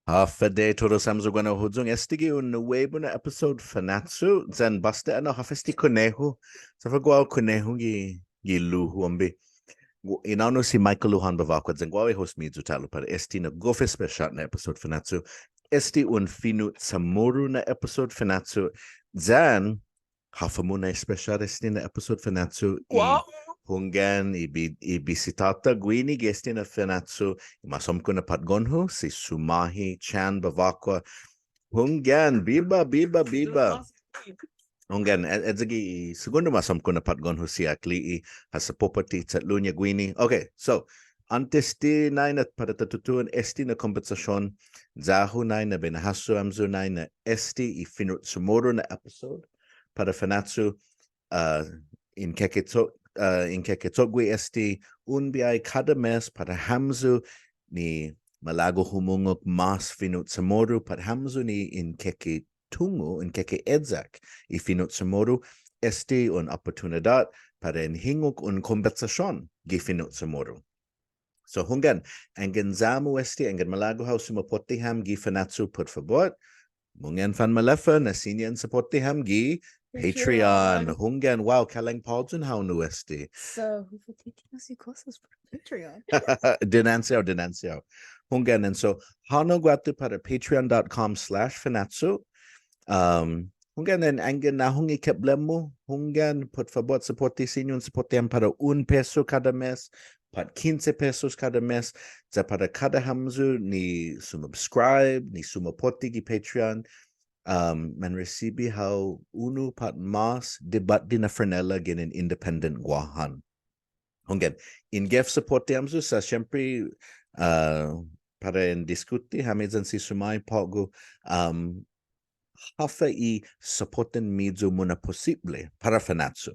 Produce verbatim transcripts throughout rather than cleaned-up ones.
Håfa adai todus hamyo guini na huyong. Estague' un nuebu na episode Fanachu, yan båsta ennao håfa este kunehu. Sa' guåhu kunehu gi, gi luhu, hombre. Gu-, i na'ån-hu si Michael Lujan Bevacqua, yan guåhu i host-miyu ta'lo para este na gof espesiåt na episode Fanachu. Este un fino' CHamoru na episode Fanachu, yan håfa muna'espesiåt este na episode Fanachu i... Guåhu. Hunggan, i bi-, i bisitå-ta guini gi este na Fanachu, i mås åmko' na patgon-hu, si Sumahi Chan Bevacqua. Hunggan, biba, biba, biba. Hunggan, e-, eyi i segundo mås åmko' na patgon-hu, si Akli'i, ha sapopotte che'lu-ña guini. Okay, so, åntes di nai na para ta tutuhon este na kombetsasion, ya-hu nai na bai na'hasso hamyo nai na este i fino' CHamoru na episode para Fanachu, uh, in keke cho-, uh, in keke cho'gue este un biahi kada mes para hamyo ni malago' humungok mås fino' CHamoru, pat hamyo ni in keke tungo', in keke eyak i fino' CHamoru, este un oportunidåt para in hungok un kombetsasion gi fino' CHamoru. So, hunggan, anggen ya-mu este, anggen malago' hao sumapotte ham gi Fanachu, put fabot, mungnga fan malefa na siña en sapotte ham gi Patreon. Patreon. Hunggan, wow, kalang på'go hao nu este. So, hu fa'tinas i kosas put Patreon. Dinanssi hao, dinanssi hao. Hunggan, and so, hånao guatu para patreon dot com slash fanachu. Um, hunggan, and anggen nahong i keble-mu, hunggan, put fabot, sapotte siña un sapotte ham para un peso kada mes, pat kinse pesos kada mes, ya para kada hamyo ni sumubscribe, ni sumapotte gi Patreon, um, manresibi hao unu pat mås dibåtde na franela ginen Independent Guåhan. Hunggan, in gef sapotte hamyo sa' siempre, uh, para en diskuti, hami yan si Sumahi på'go, um, håfa i sapotten-miyu muna'posible para Fanachu.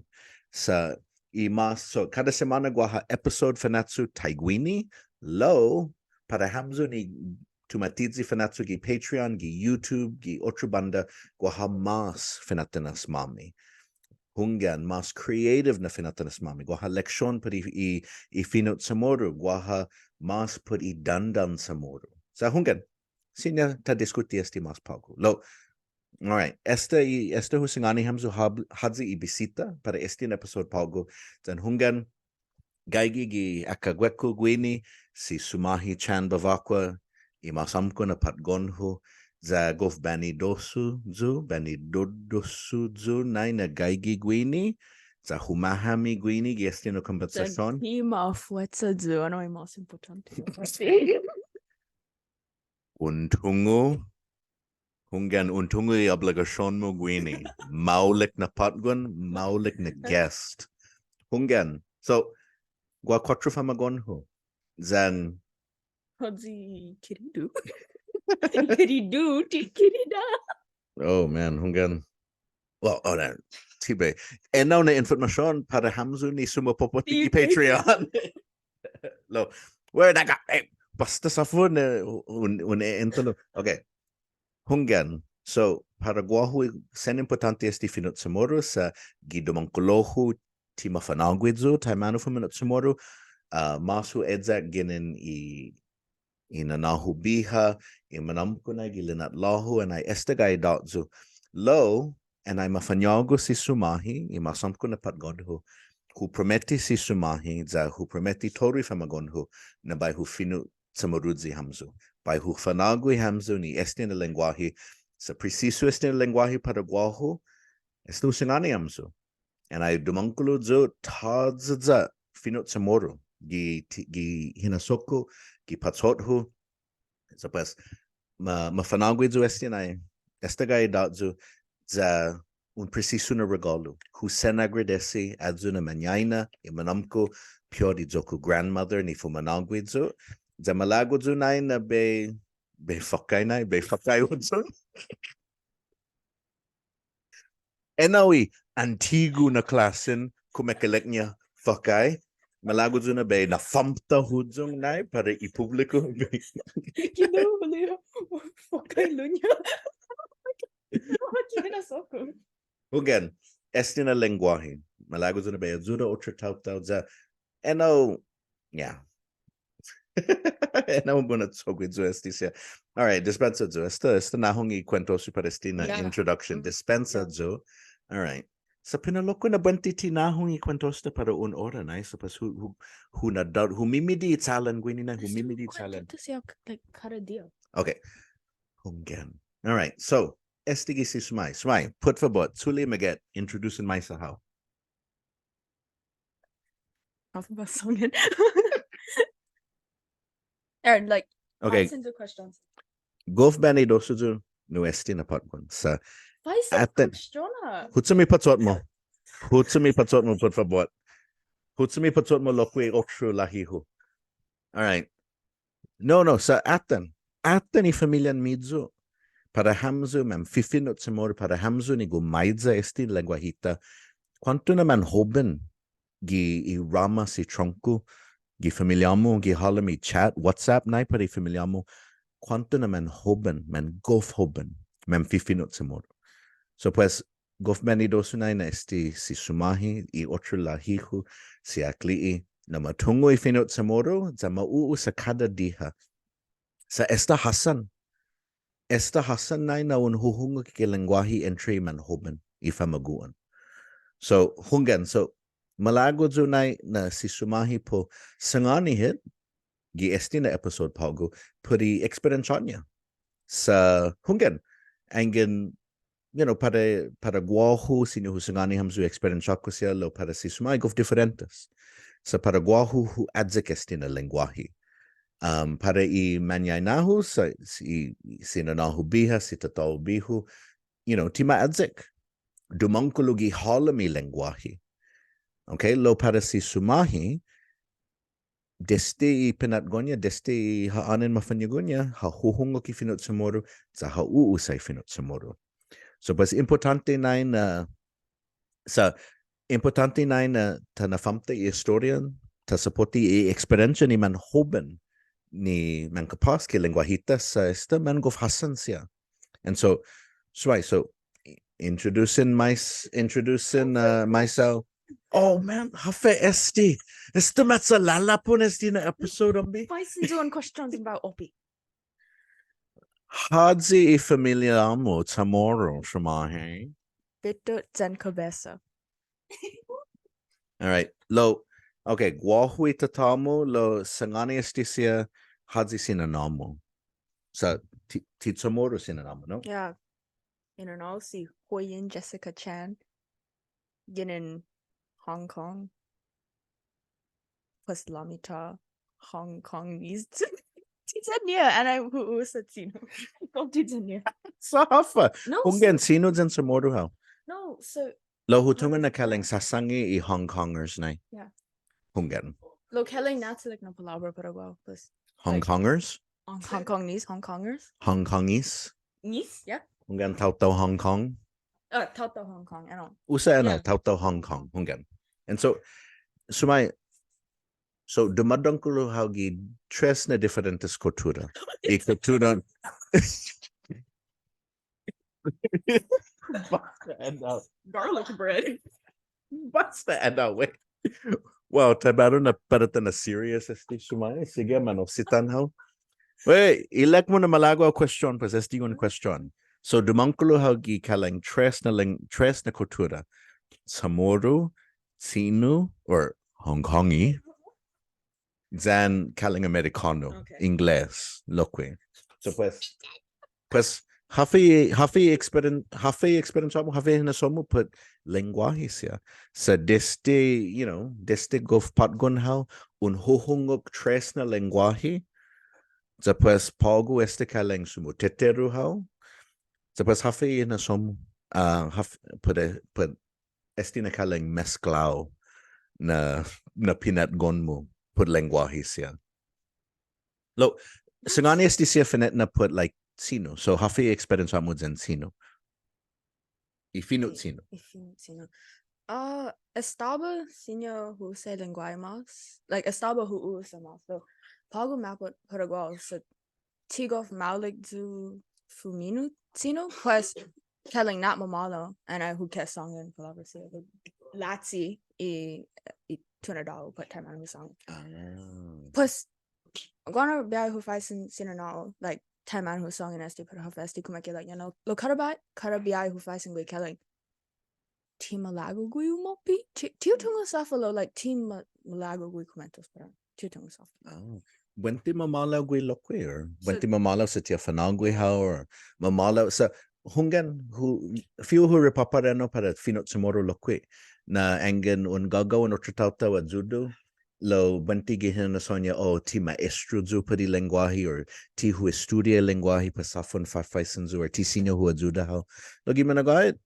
Sa' i mås, so, kada semåna guaha episode Fanachu taiguini, lao, para hamyo ni tumatiyi Fanachu gi Patreon, gi YouTube, gi otro bånda, guaha mås fina'tinas-måmi. Hunggan, mås creative na fina'tinas-måmi. Guaha leksion put i, i, i fino' CHamoru, guaha mås put i dandan CHamoru. Sa' hunggan, siña ta diskuti este mås på'go. Lao, all right, esta i, esta hu sangåni hamyo håb-, håyi i bisita para este na episode på'go. Yan hunggan, gaige gi akagueku guini, si Sumahi Chan Bevacqua, i mås åmko' na patgon-hu, ya gof banidosu yu', banidodosu yu' nai na gaige guini, ya humåhami guini gi este na kombetsasion. Yan ti ma fuetsa yu', ennao i mås impottånte. Un tungo', hunggan, un tungo' i obligasion-mu guini. Maolek na patgon, maolek na guest. Hunggan. So, guaha kuåttro famagu'on-hu. Yan. Håyi kiridu. Kiridu, ti kirida. Oh, man, hunggan. Well, oh, na, ti bai. Ennao na infotmasion para hamyo ni sumapopotte gi Patreon. Lao, where that got, eh, båsta sa' fino', un, un, eh, ento, no. Okay. Hunggan. So, para guåhu, sen impottånte este fino' CHamoru sa' gi dumångkolo-hu ti mafa'nå'gue yu', taimanu fumino' CHamoru, uh, mås hu eyak ginen i i nanå-hu biha, i manåmko' nai gi lina'la'-hu, annai esta gai idåt yu'. Lao, annai mafañågu si Sumahi, i mås åmko' na patgon-hu. Hu prometi si Sumahi, ya hu prometi todu i famagu'on-hu, na bai hu fino' CHamoruyi hamyo. Bai hu fa'nå'gue hamyo ni este na lengguåhi, sa' presisu este na lengguåhi para guåhu, esta hu sangåni hamyo. Annai dumångkolo yu' tåya' ya fino' CHamoru, gi ti-, gi hinasso-ku, gi pachot-hu. So pues, ma, mafa'nå'gue yu' este nai, esta gai idåt yu', ya un presisu na regålu. Hu sen agradesi ayu na mañaina, i manåmko', piodi iyo-ku grandmother ni fuma'nå'gue yu', ya malago' yu' nai na bai, bai fåkkai nai, bai fåkkai huyong. Ennao i antigu na klåsen kumekeilek-ña fåkkai. Malago' yu' na bai na'famta huyong nai para i publiku. Kinu, fåkkai ilek-ña. Kinu na soko. Hunggan, este na lengguåhi. Malago' yu' na bai ayuda otro taotao ya. Ennao, yeah. Enao un buna cho'gue yu' este siha. All right, dispensa yu'. Esta, esta nahong i kuentos yu' para este na introduction. Dispensa yu'. All right. Sa' pina lokkue' na buente ti nahong i kuentos-ta para un ora, nai? Sa' pues hu, hu, hu na'dådå', hu mimidi' i chalan guini, nai? Hu mimidi' i chalan. Kuentos siha, like, kada diha. Okay. Hunggan. All right. So, este gi si Sumai. Sumai, put fabot, chule' magåhet, introduce maisa hao. Håfa ba sångan? Aaron, like, okay. Faisen yu' questions. Gof banidosu yu' nu este na påtgon. Sa' faisen atan, question. Huchom i pachot-mu. Huchom i pachot-mu, put fabot. Huchom i pachot-mu lokkue' otro lahi-hu. All right. No, no, sa' atan. Atan i familian-miyu. Para hamyo manfifino' Chamoru, para hamyo ni gumaiya este lengguahi-ta. Kuånto na manhoben gi i ramas i trongko, gi familiå-mu, gi halom i chat, WhatsApp nai para i familiå-mu. Kuånto na manhoben, mangof hoben, manfifino' Chamoru. So pues, gof banidosu nai na este si Sumahi, i otro lahi-hu, si Akli'e', na matungo' i fino' Chamoru, ya ma u'usa kada diha. Sa' esta hassan. Esta hassan nai na un huhungok i lengguahi entre i manhoben, i famagu'on. So, hunggan, so, malago' yu' nai na si Sumahi para u sangåni hit, gi este na episode på'go, put i eksperiensiå-ña. Sa' hunggan, anggen, you know, para, para guåhu, siña hu sangåni hamyo i eksperiensiå-ku siha, lao para si Sumahi gof diferentes. Sa' para guåhu hu ayek este na lengguahi. Um, para i mañaina-hu, sa', si, si nanå-hu biha, si tatå-hu bihu, you know, ti ma ayek. Dumångkolo gi halom i lengguahi. Okay, lao para si Sumahi, desde i pinatgon-ña, desde i ha'ånen mafañågu-ña, ha huhungok i fino' Chamoru, sa' ha u'usa i fino' Chamoru. So, pues, impottånte nai na, sa', impottånte nai na ta na'famta' i estorian, ta sapotte i eksperiensian i manhoben ni mankapås ki lengguahi-ta, sa' esta mangof hassan siha. And so, Sumai, so, i-, introducing my, introducing, uh, myself. Oh man, håfa este. Esta macha'lalåpon este na episode åmbi. Faisen yu' un questions about oppe. Håyi i familiå-mu Chamoru, Sumahi? Betut yan kabesa. All right. Lao, okay, guåhu i tatå-mu, lao sangåni este siha håyi si nanå-mu. Sa' ti, ti Chamoru si nanå-mu, no? Yeah. I nanå-hu si Huyen Jessica Chan. Ginen Hong Kong. Pues lamita Hong Kongese. Ti ya-ñiha, and I, hu, hu, sa' Chinu. Ti ya-ñiha. Sa' håfa. No, hunggan, so Chinu yan Chamoru hao. No, so lao hu tungo' na kalang sasangi i Hong Kongers nai. Yeah. Hunggan. Lao kalang na'chalek na palåbra para guåhu, pues. Hong Kongers? Hong, Hong Kongese, Hong Kongers. Hong Kongese? Ngis, yeah. Hunggan taotao Hong Kong. Oh, taotao Hong Kong, ano. Usa, ano, yeah, taotao Hong Kong, hunggan. And so, Sumai, so, dumådångkolo hao gi tres na diferentes kuttura. I kuttura. Basta ennao. Garlic bread. Basta ennao, wait. Wow, taimanu na para ta na serious este, Sumai. Sige, mano, sitan hao. Wait, ilek-mu na malago' na question, pues este un question. So, dumångkolo hao gi kalang tres na leng-, tres na kuttura. Chamoru, Chinu, or Hong Kongi, yan kalang Amerikånu, okay, Ingles, lokkue'. So, pues, pues, håfa i, håfa i experience, håfa i experience-mu, håfa i hinasso-mu put lengguahi siha. Sa' desde, you know, desde gof påtgon hao, un huhungok tres na lengguahi. Ya pues på'go este kalang sumuteteru hao. Ya pues håfa i hinasso-mu, ah, håf-, put, put este na kalang mesklao na, na pinatgon-mu put lengguahi siha. Lao, sangåni este siha fine'na put, like, Chinu. So, håfa i experience-mu yan Chinu? I fino' Chinu. I fino' Chinu. Ah, estaba siña hu usa lengguahi mas. Like, estaba hu usa mas. So, på'go mappot para guåhu sa' ti gof maolek yu' fumino' Chinu, pues, kalang na'mamåhlao, and I hu kehsångan palåbra siha, lachi i, i tunadå-hu, put taimanu hu sångan. Ah. Pues, guaha na biahi hu faisen si nanå-hu, like, taimanu hu sångan este, para håfa este kumekeilek-ña, no, lao kada biahi, kada biahi hu faisen gui' kalan, ti malago' gui' umåpe, ti, ti hu tungo' såfa lao, like, ti ma-, malago' gui' kumuentos para ti hu tungo' såfa. Oh. Buente mamåhlao gui' lokkue', or buente mamåhlao sa' ti ha fa'nå'gue hao, or mamåhlao sa', hunggan, hu, fihu hu ripåpara enao para fino' CHamoru lokkue', na anggen un gågao un otro taotao ayudu, lao buente gi hinasson-ña, o ti maestro yu' put i lengguåhi, or ti hu estudia i lengguåhi, pues håfa un fafaisen yu', or ti siña hu ayuda hao. Lao gi minagåhet,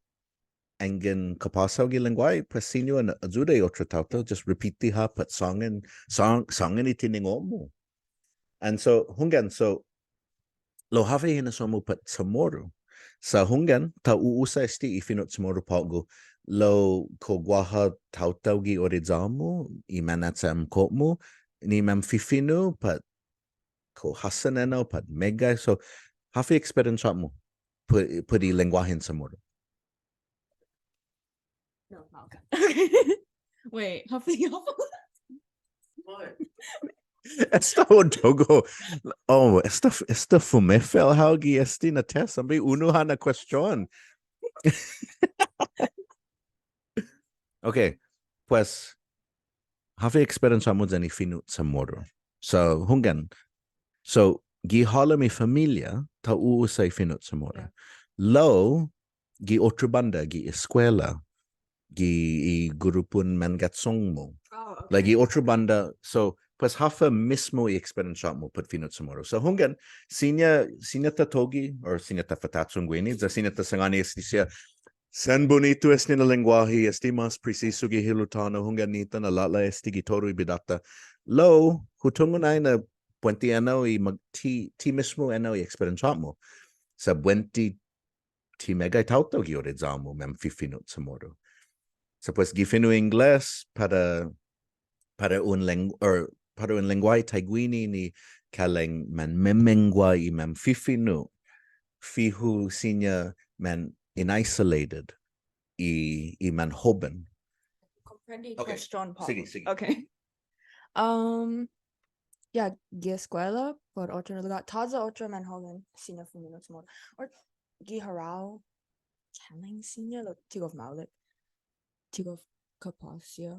anggen kapås hao gi lengguåhi, pues siña un ayuda i otro taotao, just ripiti hao pat sångan, sång-, sångan i tiningo'-mu. And so, hunggan, so, lao håfa i hinasso-mu pat CHamoru. Sa' hunggan, ta u'usa este i fino' CHamoru på'go, lao kao guaha taotao gi oriyå-mu, i mana'chemko'-mu, ni manfifino' pat kao hassan enao pat meggai. So, håfa i eksperiensiå-mu put, put i lengguåhen CHamoru? No, no, okay. Wait, håfa i, håfa i Esta un todu. Oh, esta, esta fumefel hao gi este na test. Åmbre, unu ha' na question. Okay, pues, håfa i eksperiensiå-mu yan i fino' CHamoru? So, hunggan. So, gi halom i familia, ta u'usa i fino' CHamoru. Yeah. Lao, gi otro bånda, gi eskuela, gi i grupon manggachong-mu. Oh, okay. Like, gi otro bånda, so, pues, håfa mismo i eksperiensiå-mu put fino' CHamoru. So, hunggan, siña, siña ta todu, or siña ta fatachong guini, ya siña ta sangåni este siha, sen bunitu este na lengguåhi, este mas presisu gi hilo' tåno', hunggan, nihi ta na'lå'la' este gi todu i bidå-ta. Lao, hu tungo' nai na buente enao i mag-, ti, ti mismo enao i eksperiensiå-mu. Sa' buente ti meggai taotao gi oriyå-mu manfifino' CHamoru. Sa' pues gi fino' Ingles para, para un leng-, or para un lengguåhi taiguini ni kalang manmemenggua i manfifino', fihu siña man inisolated i, i manhoben. Komprende. Okay. Question, Paul. Sige, sige. Okay. Um, yeah, gi eskuela, pat otro lugåt, tåya' otro manhoben, siña fumino' CHamoru. Or gi Hurao, kalang siña, lao, ti gof maolek. Ti gof kapås, yeah.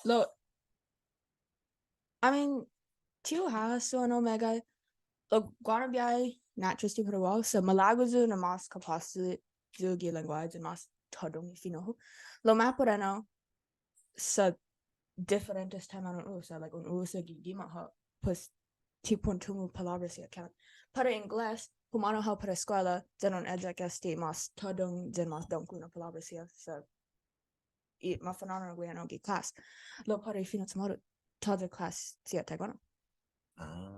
Lao, I mean, ti hu hasso enao meggai, lao, guaha na biahi na'chistos yu' para guåhu, sa' malago' yu' na mas kapås yu' gi lengguåhi yan mas tåhdong i fino'-hu. Lao mappot enao, sa' diferentes taimanu un u'usa, like, un u'usa gi gima'-hu, pues, ti para un tungo' palåbra siha, kao. Para Ingles, humånao hao para eskuela, yan un eyak este mas tåhdong, yan mas dångkolo na palåbra siha, sa' i mafa'nå'gue enao gi klas. Lao para i fino' CHamoru, tåya' klas siha taiguenao. Ah.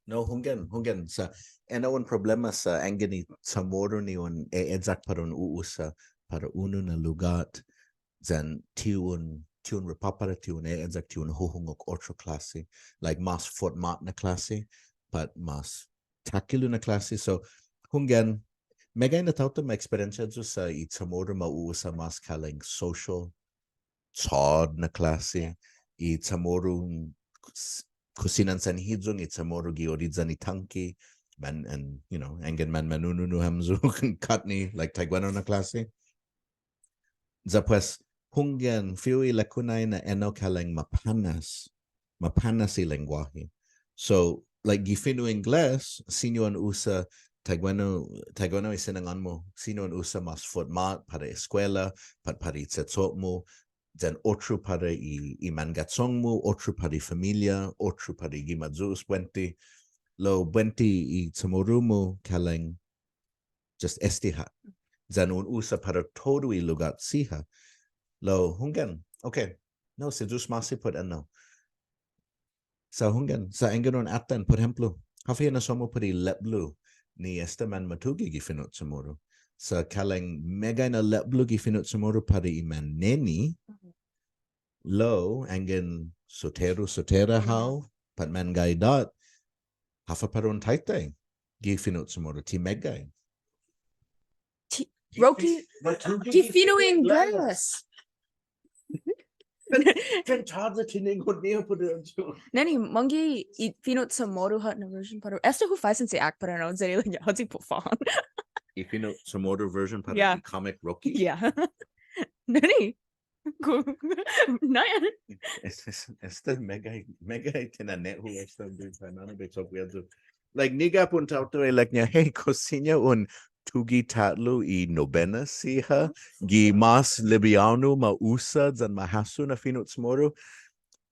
No, hunggan, hunggan. Sa' enao un problema sa' anggen i CHamoru ni un e'eyak para un u'usa para unu na lugåt, yan ti un, ti un ripåpara, ti un e'eyak, ti un huhungok otro klåsi. Like, mas fotmåt na klåsi, pat mas takhilo' na klåsi. So, hunggan, meggai na taotao ma eksperiensia yu' sa' i CHamoru ma u'usa mas kalang social, chod na klåsi. I CHamoru s-, kosinan sanhiyong, i CHamoru gi oriyan i tångke, man, and, you know, anggen man, manunu-nu hamyo kåtne, like, taiguenao na klåsi. Ya pues, hunggan, fihu i ilek-hu nai na enao kalang mapånas, mapånas i lengguåhi. So, like, gi fino' Ingles, siña un usa, taiguenao, taiguenao i sinangån-mu, siña un usa mas fotmåt para eskuela, pat para i che'cho'-mu, yan otro para i, i manggachong-mu, otro para i familia, otro para i gima' Yu'os buente. Lao buente i CHamoru-mu kalang just este ha'. Yan un usa para todu i lugåt siha. Lao hunggan. Okay. No, si Yu'os ma'åse' put enao. Sa' hunggan, sa' anggen un atan, por ehemplo, håfa i hinasso-mu put i lepblo ni esta manmatuge' gi fino' CHamoru. Sa' kalang meggai na lepblo gi fino' CHamoru para i manneni, lao, anggen sotteru, sottera hao, pat manggaidåt, håfa para un taitai gi fino' CHamoru, ti meggai. Ti, Rocky, gi fino' Ingles. Sen tåya' tiningo'-ña put ayu. Neni, mangge' i fino' Chamoru ha' na version para. Esta hu faisen si Akbar no, yan ilek-ña, håyi put fan. I fino' Chamoru version para. Yeah. I comic Rocky. Yeah. Neni. Ku-, naya. Es-, es-, esta meggai, meggai tinanehu esta, taimanu bai cho'gue ayu. Like, nigap un taotao ilek-ña, hey, kao siña un tuge' ta'lo i nobena siha, gi mas libiånu ma usa yan ma hasso na fino' Chamoru.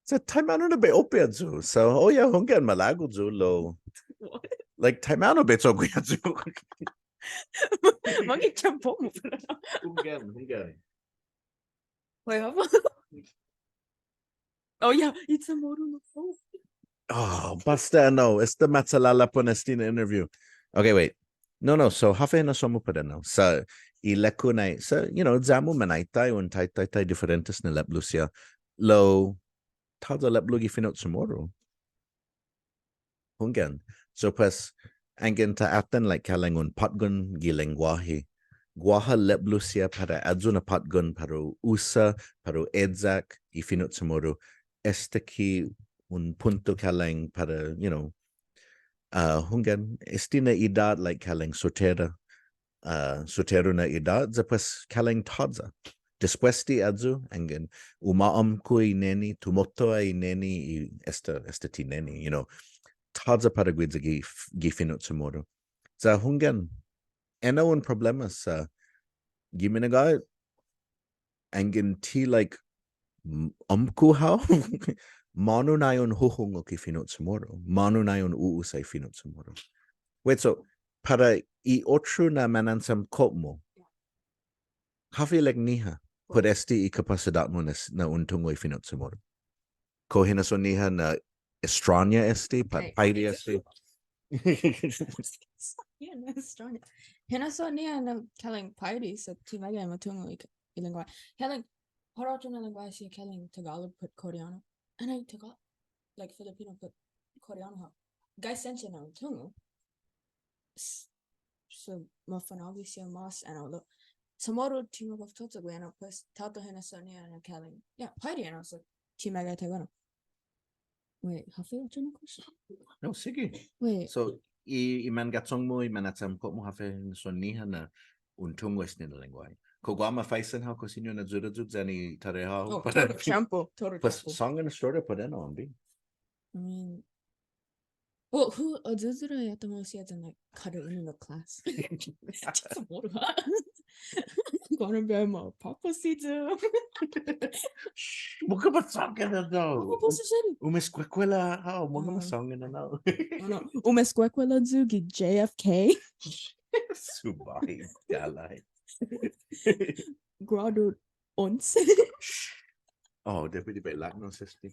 Sa' taimanu na bai oppe ayu. So, oh yeah, hunggan, malago' yu' lao. What? Like, taimanu bai cho'gue ayu. Mangge' tiempo-mu. Hunggan, hunggan. Wait, håfa? Oh, yeah, it's a model. Oh. Oh, båsta no, esta ma chalåla' put este na interview. Okay, wait. No, no, so, håfa hinasso-mu put ennao? Sa', ilek-hu nai, sa', you know, ya-mu manaitai, un taitai, tai diferentes na lepblo siha. Lao, tåya' lepblo gi fino' Chamoru. Hunggan. So, pues, anggen ta atan, like, kalang un påtgon gi lengguåhi. Guaha lepblo siha para ayu na påtgon para u usa, para u eyak i fino' Chamoru. Esta ki un punto kalang para, you know, uh, hunggan, este na idåt, like, kalang sottera, uh, sottera na idåt, ya pues kalang tåya'. Despues di ayu, anggen, uma'amko' i neni, tumoto'a i neni, i esta, esta ti neni, you know. Tåya' para guiya gi, gi fino' Chamoru. Ya hunggan, ennao un problema sa' gi minagåhet, anggen ti, like, m-, åmko' hao, månu nai un huhungok i fino' Chamoru, månu nai un u'usa i fino' Chamoru. Wait, so, para i otro na mananchemko'-mu, håfa ilek-ñiha put este i kapasidåt-mu na s-, na un tungo' i fino' Chamoru? Kao hinasso-ñiha na estråña este, pa-, okay, paire este. Yeah, na estråña. Hinasso-ñiha na kalang paire sa' ti meggai ma tungo' i ka-, i lengguåhi. Kalang, para otro na lengguåhi siha kalang Tagalog put Koreano. Anai Tagalog, like, Filipino put Koreano hao. Gai sense na un tungo'. S-, so, ma fa'nå'gue siha mas, ennao lao. Chamoru ti ma gof cho'gue, ennao, pues, taotao hinasso-ñiha na kalang. Yeah, paire, ennao, so, ti meggai taiguenao. Wait, håfa i otro na question? No, sige. Wait. So, i, i manggachong-mu, i mananchemko'-mu, håfa hinasso-ñiha na un tungo' este na lengguåhi. Kao guaha ma faisen hao kao siña un ayuda yu' yan i tarea hao. Oh, para todu tiempo, todu tiempo. Pues, sångan estoria put ennao, åmbre. I mean, well, hu ayuyuda i atan-mu siha yan, like, kada unu na class. Just a little, huh? Gonna be my papa si yu'. Mangga' ma sångan ennao. Oh, pues, sorry. Umeskuekuela hao, mangga' ma sångan ennao. No, no. Umeskuekuela yu' gi J F K. Subai, galai. Grado onse. Oh, debi di bai laknos este.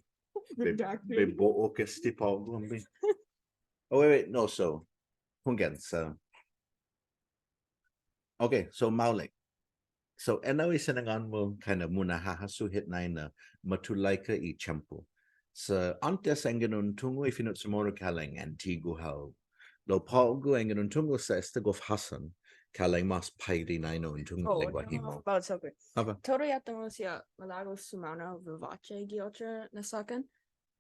Bai, redacted. Bai bo'ok este på'go, åmbre. Oh, wait, wait, no, so, hunggan, so. Okay, so maolek. So, ennao i sinangån-mu, kaina muna'hahasso hit nai na matulaika i tiempo. Sa' åntes anggen un tungo' i fino' Chamoru kalang antigu hao. Lao på'go anggen un tungo' sa' esta gof hassan, kalang mas paire nai na un tungo' i lengguåhi-mu. Oh, no, no, no, no, no. Todu i atan-mu siha malago' sumaonao, guaha gi otro na såkkan.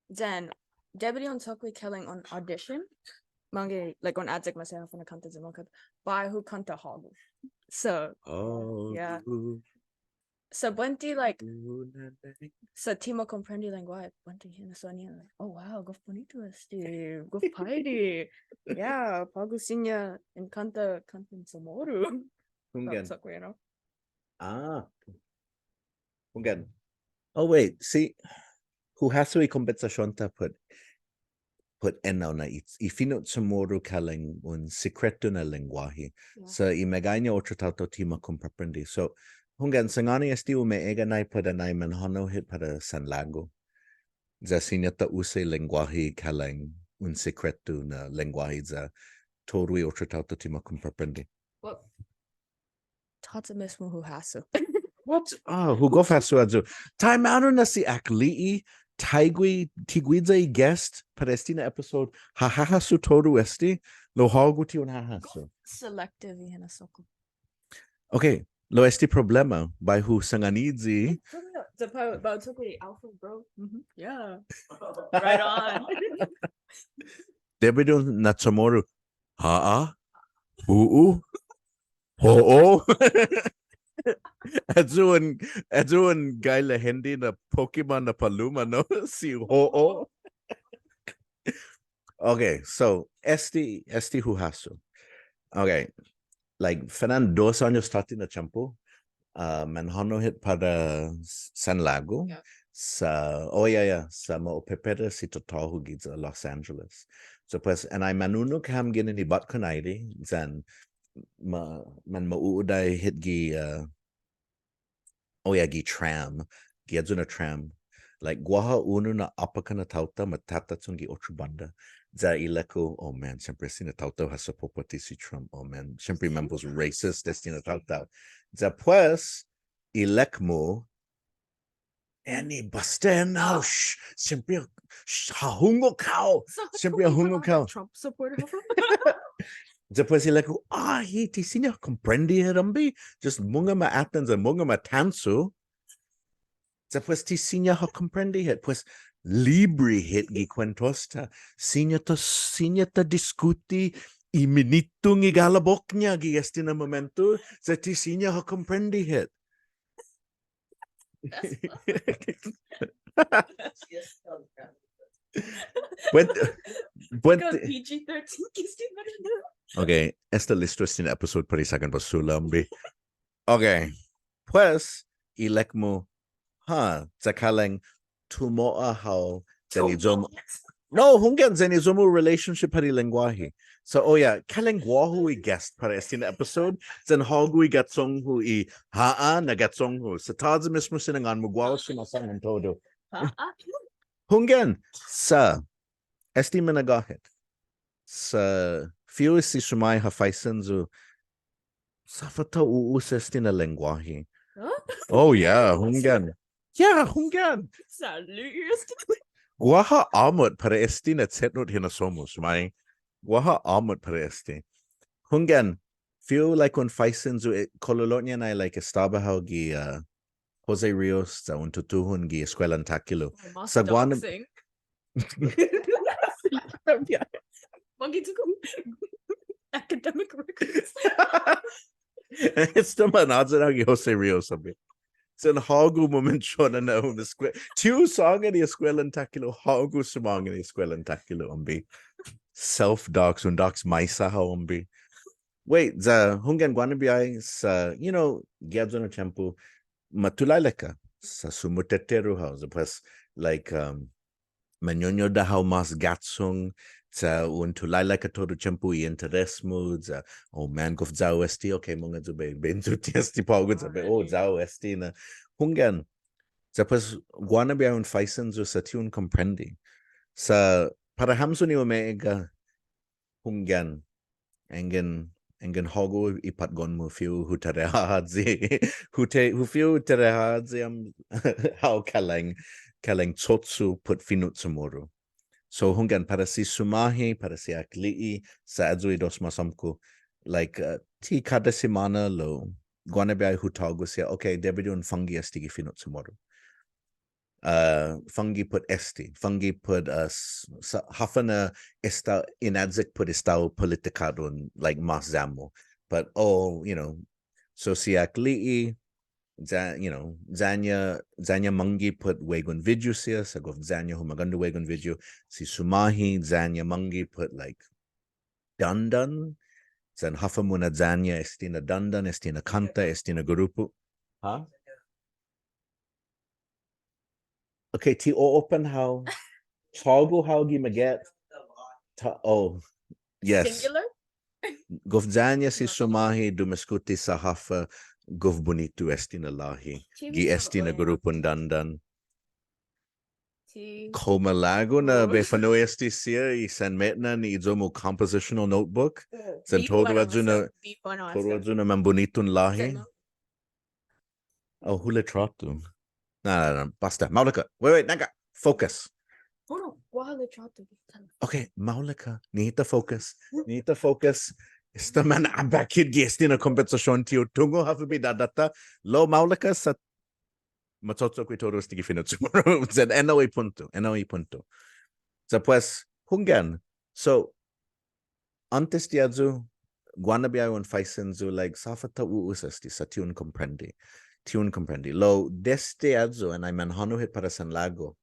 Then, debi di un cho'gue kalang un audition. Mangga', like, un eyak maseha håfa na kånta ya-mu kånta. Bai hu kånta hågu. So, oh, yeah. Sa' buente, like, sa' ti ma komprende lengguåhi, buente hinasso-ña, like, oh, wow, gof bunitu este, gof paire. Yeah, på'go siña in kånta, kånta Chamoru. Hunggan. Sa' kuentos. Ah. Hunggan. Oh, wait, si, hu hasso i kombetsasion-ta put, put ennao na i, i fino' Chamoru kalang un sikretu na lengguåhi. Yeah. Sa' i meggaiña otro taotao ti ma komprende. So, hunggan, sangåni este umegga' nai para nai manhånao hit para sanlagu. Ya siña ta usa i lengguåhi kalang un sikretu na lengguåhi ya todu i otro taotao ti ma komprende. Well, tåya' mismo hu hasso. What? Oh, hu gof hasso ayu. Taimanu na si Akli'e', taiguihi, ti guiya i guest, para este na episode, ha hahasso todu este, lao hågu ti un hahasso. Selective i hinasso-ku. Okay, lao este problema, bai hu sangåni i. It's about, about to be alpha, bro. Mhm. Yeah. Right on. Debi di un na'CHamoru. Ha'a? Hu'u? Ho'o? Ayu un, ayu un gai lahende na Pokemon na paluma, no? Si Ho'o. Okay, so, este, este hu hasso. Okay, like, fana'an dos åños tåtte na tiempo, uh, manhånao hit para s-, San Lagu. Yeah. Sa', oh, yeah, yeah, sa' ma opepera si tatå-hu giya Los Angeles. So, pues, annai manunok ham ginen i båtkon aire, yan ma-, manma'u'uda hit gi, uh, oh, yeah, gi tram. Gi ayu na tram. Like, guaha unu na åpaka na taotao ma tatachong gi otro bånda. Ya ilek-hu, oh man, siempre este na taotao ha sapopotte si Trump. Oh man, siempre mambos racist este na taotao. Ya pues, ilek-mu, Annie, båsta ennao, sh-, siempre, sh-, ha hungok hao, siempre ha hungok hao. Trump supporter. Ya pues ilek-hu, ah, hi, ti siña ha komprende hit, hombre. Just mungnga ma atan, ya mungnga ma tansu. Ya pues ti siña ha komprende hit, pues libre hit gi kuentos-ta. Siña ta, siña ta diskuti i minitong i galabok-ña gi este na momento, ya ti siña ha komprende hit. That's Buen, buen, P G thirteen, kiss me. Okay, esta listo este na episode para i sagan basula, hombre. Okay, pues, ilek-mu, ha, ya kalang tumo'a hao, then i yo-mu, no, hunggan, then i yo-mu relationship para i lengguåhi. So, oh yeah, kalang guåhu i guest para este na episode, then hågu i ga'chong-hu i, ha, na ga'chong-hu. Sa' tåya' mismo sinangån-mu, guåhu sumåsangan todu. Hunggan, sa', este minagåhet. Sa' fihu i si Sumåhi ha faisen yu', sa' håfa ta u'usa este na lengguåhi. Huh? Oh, yeah, hunggan. Yeah, hunggan. Sa' li'e' este. Guaha åmot para este na chetnot hinasso-mu, Sumåhi. Guaha åmot para este. Hunggan, fihu, like, un faisen yu', eh, kololo'ña nai, like, estaba hao gi, uh, Jose Rios, sa' un tutuhon gi Eskuelan Takhilo. Oh, sa' guaha na- Mågi todu academic records. Esta manåya hao gi Jose Rios, hombre. Sen hågu un mensiona na un eskue-, ti hu sångan i Eskuelan Takhilo, hågu sumångan i Eskuelan Takhilo, hombre. Self dox, un dox maisa hao, hombre. Wait, ya hunggan guaha na biahi sa', you know, gi ayu na tiempo, matulaika, sa' sumuteteru hao, ya pues, like, um, mañoñodda' hao mas ga'chong, sa' un tulaika todu tiempo i interes-mu, ya, oh man, gof ya-hu este, okay, mungnga yu' bai, bai yu' ti este på'go, ya bai, oh, ya-hu este na. Hunggan, ya pues, guaha na biahi un faisen yu' sa' ti un komprende. Sa', para hamyo ni umeegga', hunggan, yanggen, yanggen hågu i patgon-mu fihu hu trehåyi, hu te-, hu fihu hu trehåyi ham hao kalang, kalang cho'cho' put fino' CHamoru. So hunggan para si Sumåhi, para si Akli'e', sa' ayu i dos mås åmko', like, uh, ti kada simåna lao, guaha na biahi hu tågo' siha, okay, debi di un fångge' este gi fino' CHamoru. Uh, fångge' put este, fångge' put, uh, s-, sa', håfa na esta-, inayek put estao politikåt un, like, mas ya-mu. But, oh, you know, so si Akli'e', ya-, you know, ya-ña, ya-ña mångge' put Wagon Video siha, sa' gof ya-ña humagåndo Wagon Video, si Sumåhi, ya-ña mångge' put, like, dandan, yan håfa muna' ya-ña este na dandan, este na kånta, este na grupu. Ha? Okay, ti open hao. Tågo' hao gi Maget. Ta-, oh, yes. Singular? Gof ya-ña si Sumåhi dumiskute sa' håfa gof bunitu este na låhi. Gi este na grupun dandan. Kao malago' na bai fa'nu'i este siha i sanme'nan i iyo-mu compositional notebook. Yan todu ayu na, todu ayu na mambunitun låhi. Oh, hu litråtu. No, no, no. Båsta. Maolek ha'. Wait, wait, nangga. Focus. Oh, no. Guaha litråtu. Okay, maolek ha'. Nihi ta focus. Nihi ta focus. Esta man abak hit gi este na kompensasion ti hu tungo' håfa bidadå-ta. Lao maolek ha' sa'. macho'gue todu este gi fino' CHamoru. Yan ennao i punto, ennao i punto. Sa' pues, hunggan. So, åntes di ayu, guaha na biahi un faisen yu', like, sa' håfa ta u'usa este, sa' ti un komprende. Ti un komprende. Lao, desde ayu, annai manhånao hit para sanlagu.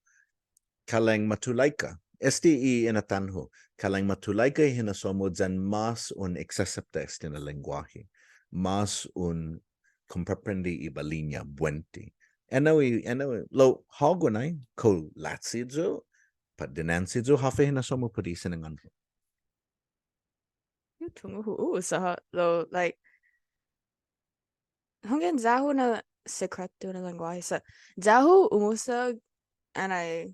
Kalang matulaika. Este i inatan-hu. Kalang matulaika i hinasso-mu yan mås un aksepta este na lengguåhi. Mås un komprende i bali-ña buente. Ennao i, ennao i, lao, hågu nai, kao lachi yu', pat dinanche yu', håfa i hinasso-mu put i sinangån-hu. Yu' tungo' hu u'usa ha', lao, like, hunggan ya-hu na sekretu na lengguåhi sa'. Ya-hu umusa annai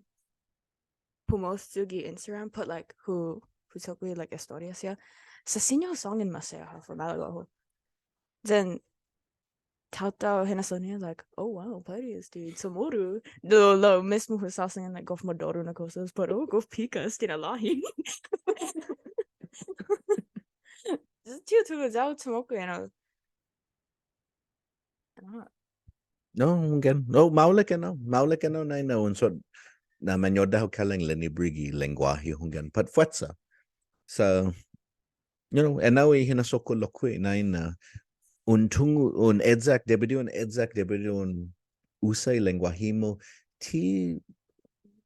pumost yu' gi Instagram, put, like, hu, hu cho'gue, like, estoria siha. Sa' siña hu sångan maseha ha' for malago'-hu. Then, taotao hinasso-ña, like, "Oh, wow, på'go este CHamoru." Lao, lao, mismo hu såsangan, like, gof modoro na kosas, but, oh, gof pica este na låhi. Ti hu tungo' ya-hu chumo'gue, you know. Ah. No, hunggan. No, maolek ennao. Maolek ennao nai na un sot na mañodda' hao kalang linibre gi lengguåhi hunggan. Pat fuetsa. Sa', you know, ennao i hinasso-ku lokkue' nai na un tungo', un eyak, debi di un eyak, debi di un usa i lengguåhi-mu, ti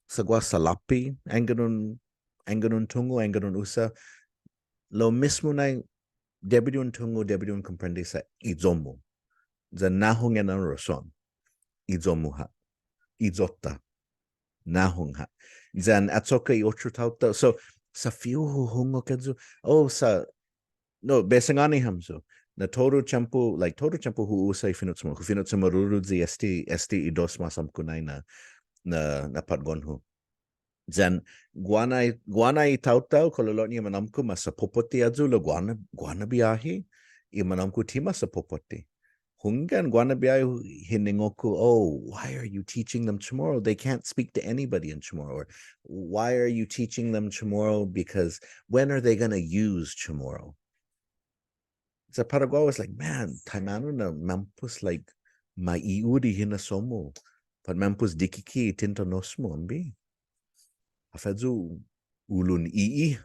sa' guaha salåpe', anggen un, anggen un tungo', anggen un usa, lao mismo nai, debi di un tungo', debi di un komprende sa' iyo-mu. Yan nahong ennao rason. Iyo-mu ha'. Iyo-ta. Nahong ha'. Yan achokka' i otro taotao. So, sa' fihu hu hungok ayu. Oh, sa', no, bai sangåni hamyo. Na todu i tiempo, like, todu i tiempo hu usa i fino' CHamoru, hu fino' CHamoruyi este, este i dos mås åmko' nai na, na, na patgon-hu. Yan, guaha na i, guaha na i taotao, kololo'ña i manåmko', maseha popotte ayu lao guaha na, guaha na biahi, i manåmko' ti maseha popotte. Hunggan, guaha na biahi hiningok-hu, "Oh, why are you teaching them Chamorro? They can't speak to anybody in Chamorro." Or, "Why are you teaching them Chamorro? Because when are they gonna use Chamorro?" Sa' para guåhu, I was like, "Man, taimanu na mampos, like, ma i'ot i hinasso-mu. Pat mampos dikike' i tintanos-mu, ambi." Håfa ayu, ulun i'i.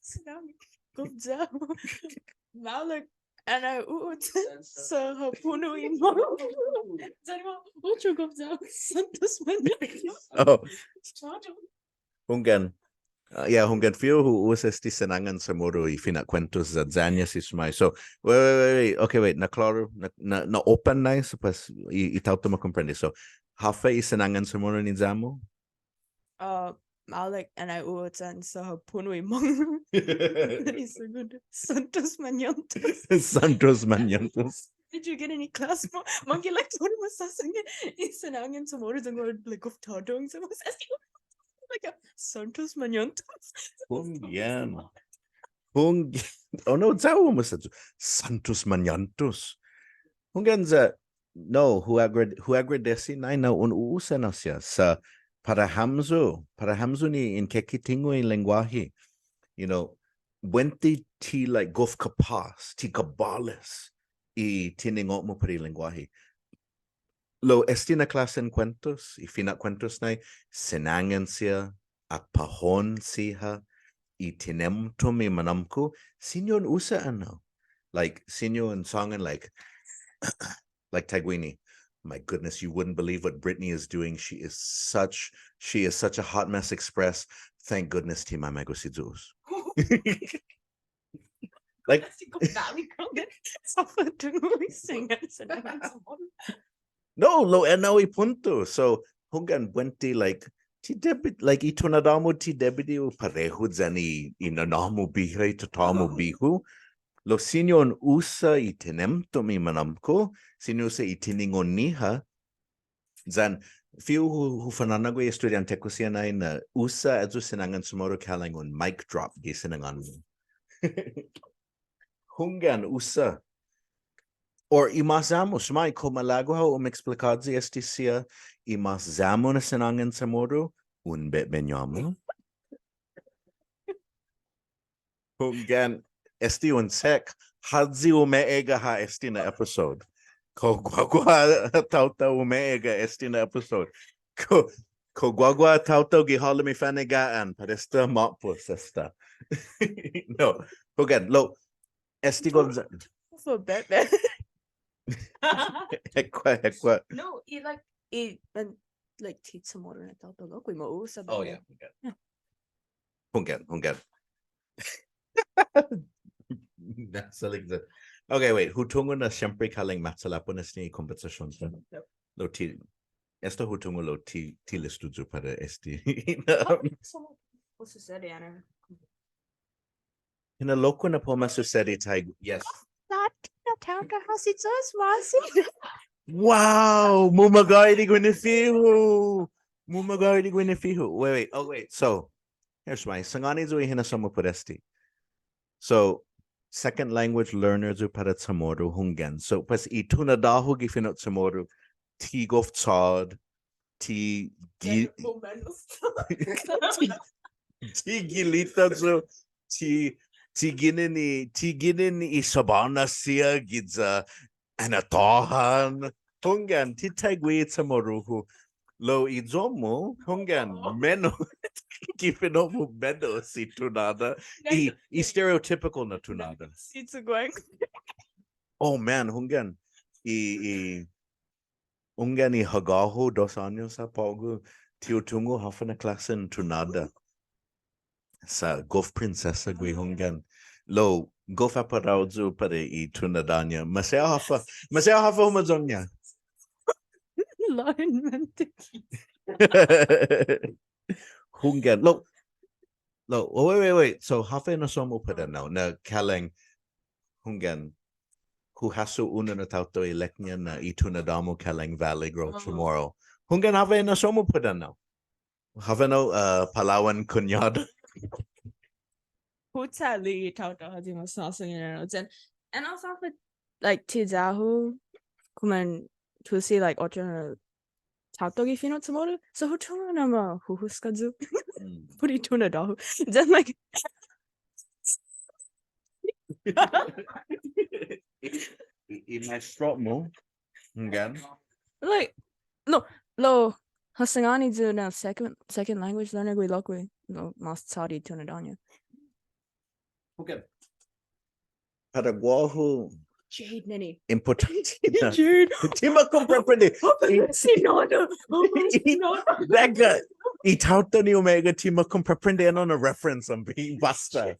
Sinangån, gof ya-hu. Maolek, annai u'utan sa' ha puno' i mångge. Sinangån, otro gof ya-hu. Santos mañåntos. Oh. Hunggan. Uh, yeah, hunggan, fihu hu usa este sinangån CHamoru i fina'kuentos ya-ña si Sumai. So, wait, wait, wait, wait. Okay, wait. Na klåru, na, na, na open na, so pues, i, i taotao ma komprende. So, håfa i sinangån CHamoru ni ya-mu? Uh, maolek, annai u'utan sa' ha puno' i mångge. I segundo. Santos mañåntos. Santos mañåntos. Did you get any class mo-, mångge, like, todu ma såsangan i sinangån CHamoru, then we're like, of tåddong, so was asking, like, Santos mañåntos. Hunggan. Hung-, oh no, ya-hu ma sa' Santos mañåntos. Hunggan ya, no, hu agre-, hu agradesi nai na un u'usa na siha, sa' para hamyo, para hamyo ni in keketungo' i lengguåhi. You know, buente ti, like, gof kapås, ti kabåles i tiningo'-mu para i lengguåhi. Lao este na klåsen kuentos, i fina'kuentos nai, sinangån siha, akpahon siha, i tinemtom i manåmko', siña un usa ennao. Like, siña un sångan, like, like taiguini, "My goodness, you wouldn't believe what Brittany is doing. She is such, she is such a hot mess express. Thank goodness ti mamagof si Yu'os." Like, no, lao ennao i punto. So, hunggan, buente, like, ti debi, like, i tunåda-mu ti debi di u parehu yan i, i nanå-mu biha, i tatå-mu bihu. Lao siña un usa i tinemtom i manåmko', siña usa i tiningo'-ñiha, yan fihu hu, hu fanå'gue i estudiånte-ku siha nai na usa ayu sinangån CHamoru kalang un mic drop gi sinangån-mu. Hunggan, usa. Or i mas ya-mu, Sumai, kao malago' hao umeksplikåyi este siha, i mas ya-mu na sinangån CHamoru, un bai beñå-mu. Hunggan, Este un check. Håyi umeegga' ha' este na episode. Kao guaguaha taotao umeegga' este na episode. Kao, kao guaguaha taotao gi halom i fanega'an, pat esta ma'pos esta. No, hunggan, lao, este gof ya- For Batman. Hekkua', hekkua'. No, i like, i, and, like, teach someone na taotao lokkue' ma usa. Oh, yeah, hunggan. Hunggan, hunggan. That's like the, okay, wait, hu tungo' na siempre kalang machålapos este na kombetsasion. Yep. Lao ti, esta hu tungo' lao ti, ti listo yu' para este. Someone was to say, Anna. Hinaluku na para u ma susedi taiguihi. Yes. Sa' ti na taotao ha' si Yu'os ma'åse'. Wow! Mumagåhet i guinifihu. Mumagåhet i guinifihu. Wait, wait. Oh, wait. So, here's why. Sangåni yu' i hinasso-mu put este. So, second language learner yu' para Chamoru, hunggan. So, pues, i tunåda-hu gi fino' Chamoru, ti gof chåd, ti gi-, ti, ti gilita yu', ti, ti ginen i, ti ginen i sabåna siha giya Anahatahan. Hunggan, ti taiguihi Chamoru-hu. Lao i iyo-mu, hunggan, menos, gi fino'-mu menos i tunåda. I, i stereotypical na tunåda. Si Tsugueng. Oh man, hunggan. I, i, Hunggan, i hagå-hu, dos åños ha' på'go, ti hu tungo' håfa na klåsen tunåda. Sa' gof prinsesa gui', hunggan. Lao, gof aparao yu' para i tunåda-ña. Maseha håfa, maseha håfa umayong-ña. Laen mente. Hunggan. Lao, lao, oh, wait, wait, wait. So, håfa i hinasso-mu put ennao, na kalang, hunggan, hu hasso unu na taotao ilek-ña na i tunåda-mu kalang Valley Girl Chamorro. Hunggan, håfa i hinasso-mu put ennao? Håfa ennao, uh, palao'an kuñåda? Hu ta li'e' taotao håyi mas na'sångan ennao. Then, and also, like, ti ya-hu, kuman tusi, like, otro na taotao gi fino' Chamoru. So hu tungo' na ma huhusga yu' put i tunåda-hu. Then, like, i, i maestro-mu, hunggan. Like, no, lao, ha sangåni yu' na second, second language learner gui' lokkue'. No, mas chådi tunåda-ña. Okay. Para guåhu. Jade, nene. Impottånte na. Jade. Ti ma komprende. Si Nana. Si Nana. Venga. I taotao ni umeegga' ti ma komprende ennao na reference, åhe'. Båsta.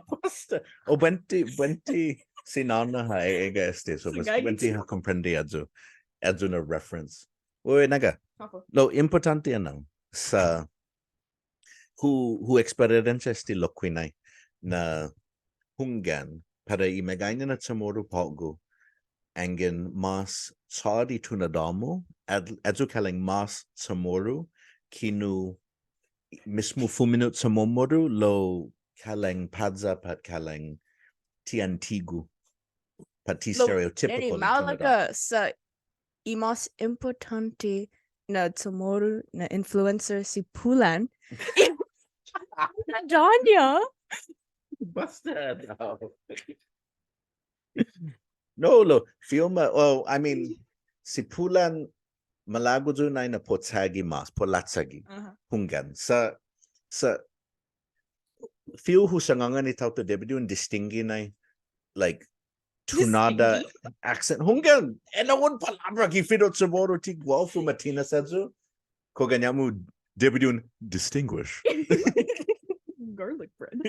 Båsta. O buente, buente. Si Nana ha e'egga' este. So, buente ha komprende ayu. Ayu na reference. Ue, nangga. Håfa. Lao impottånte ennao. Sa' hu, hu experience este lokkue' nai, na hunggan, para i meggaiña na Chamoru på'go, anggen mas chådi tunåda-mu, at, ayu kalang mas Chamoru, kinu mismu fumino' Chamomoru, lao kalang påya pat kalang ti antigu, pat ti stereotypical. Lao, nene, maolek ha', sa' i mas impottånte na Chamoru na influencer si Pulan. Dåña. Båsta, no. No, lao, fi'on ma-, well, I mean, si Pulan malago' yu' nai na para u chagi mas, para u lachagi. Aha. Hunggan. Sa', sa' fihu hu sangångani taotao debi di un distingue nai, like, tunåda accent. Hunggan, ennao un palåbra gi fino' Chamoru ti guåhu, fuma'tinas ayu. Kao gaña-mu debi di un distinguish. Garlic bread.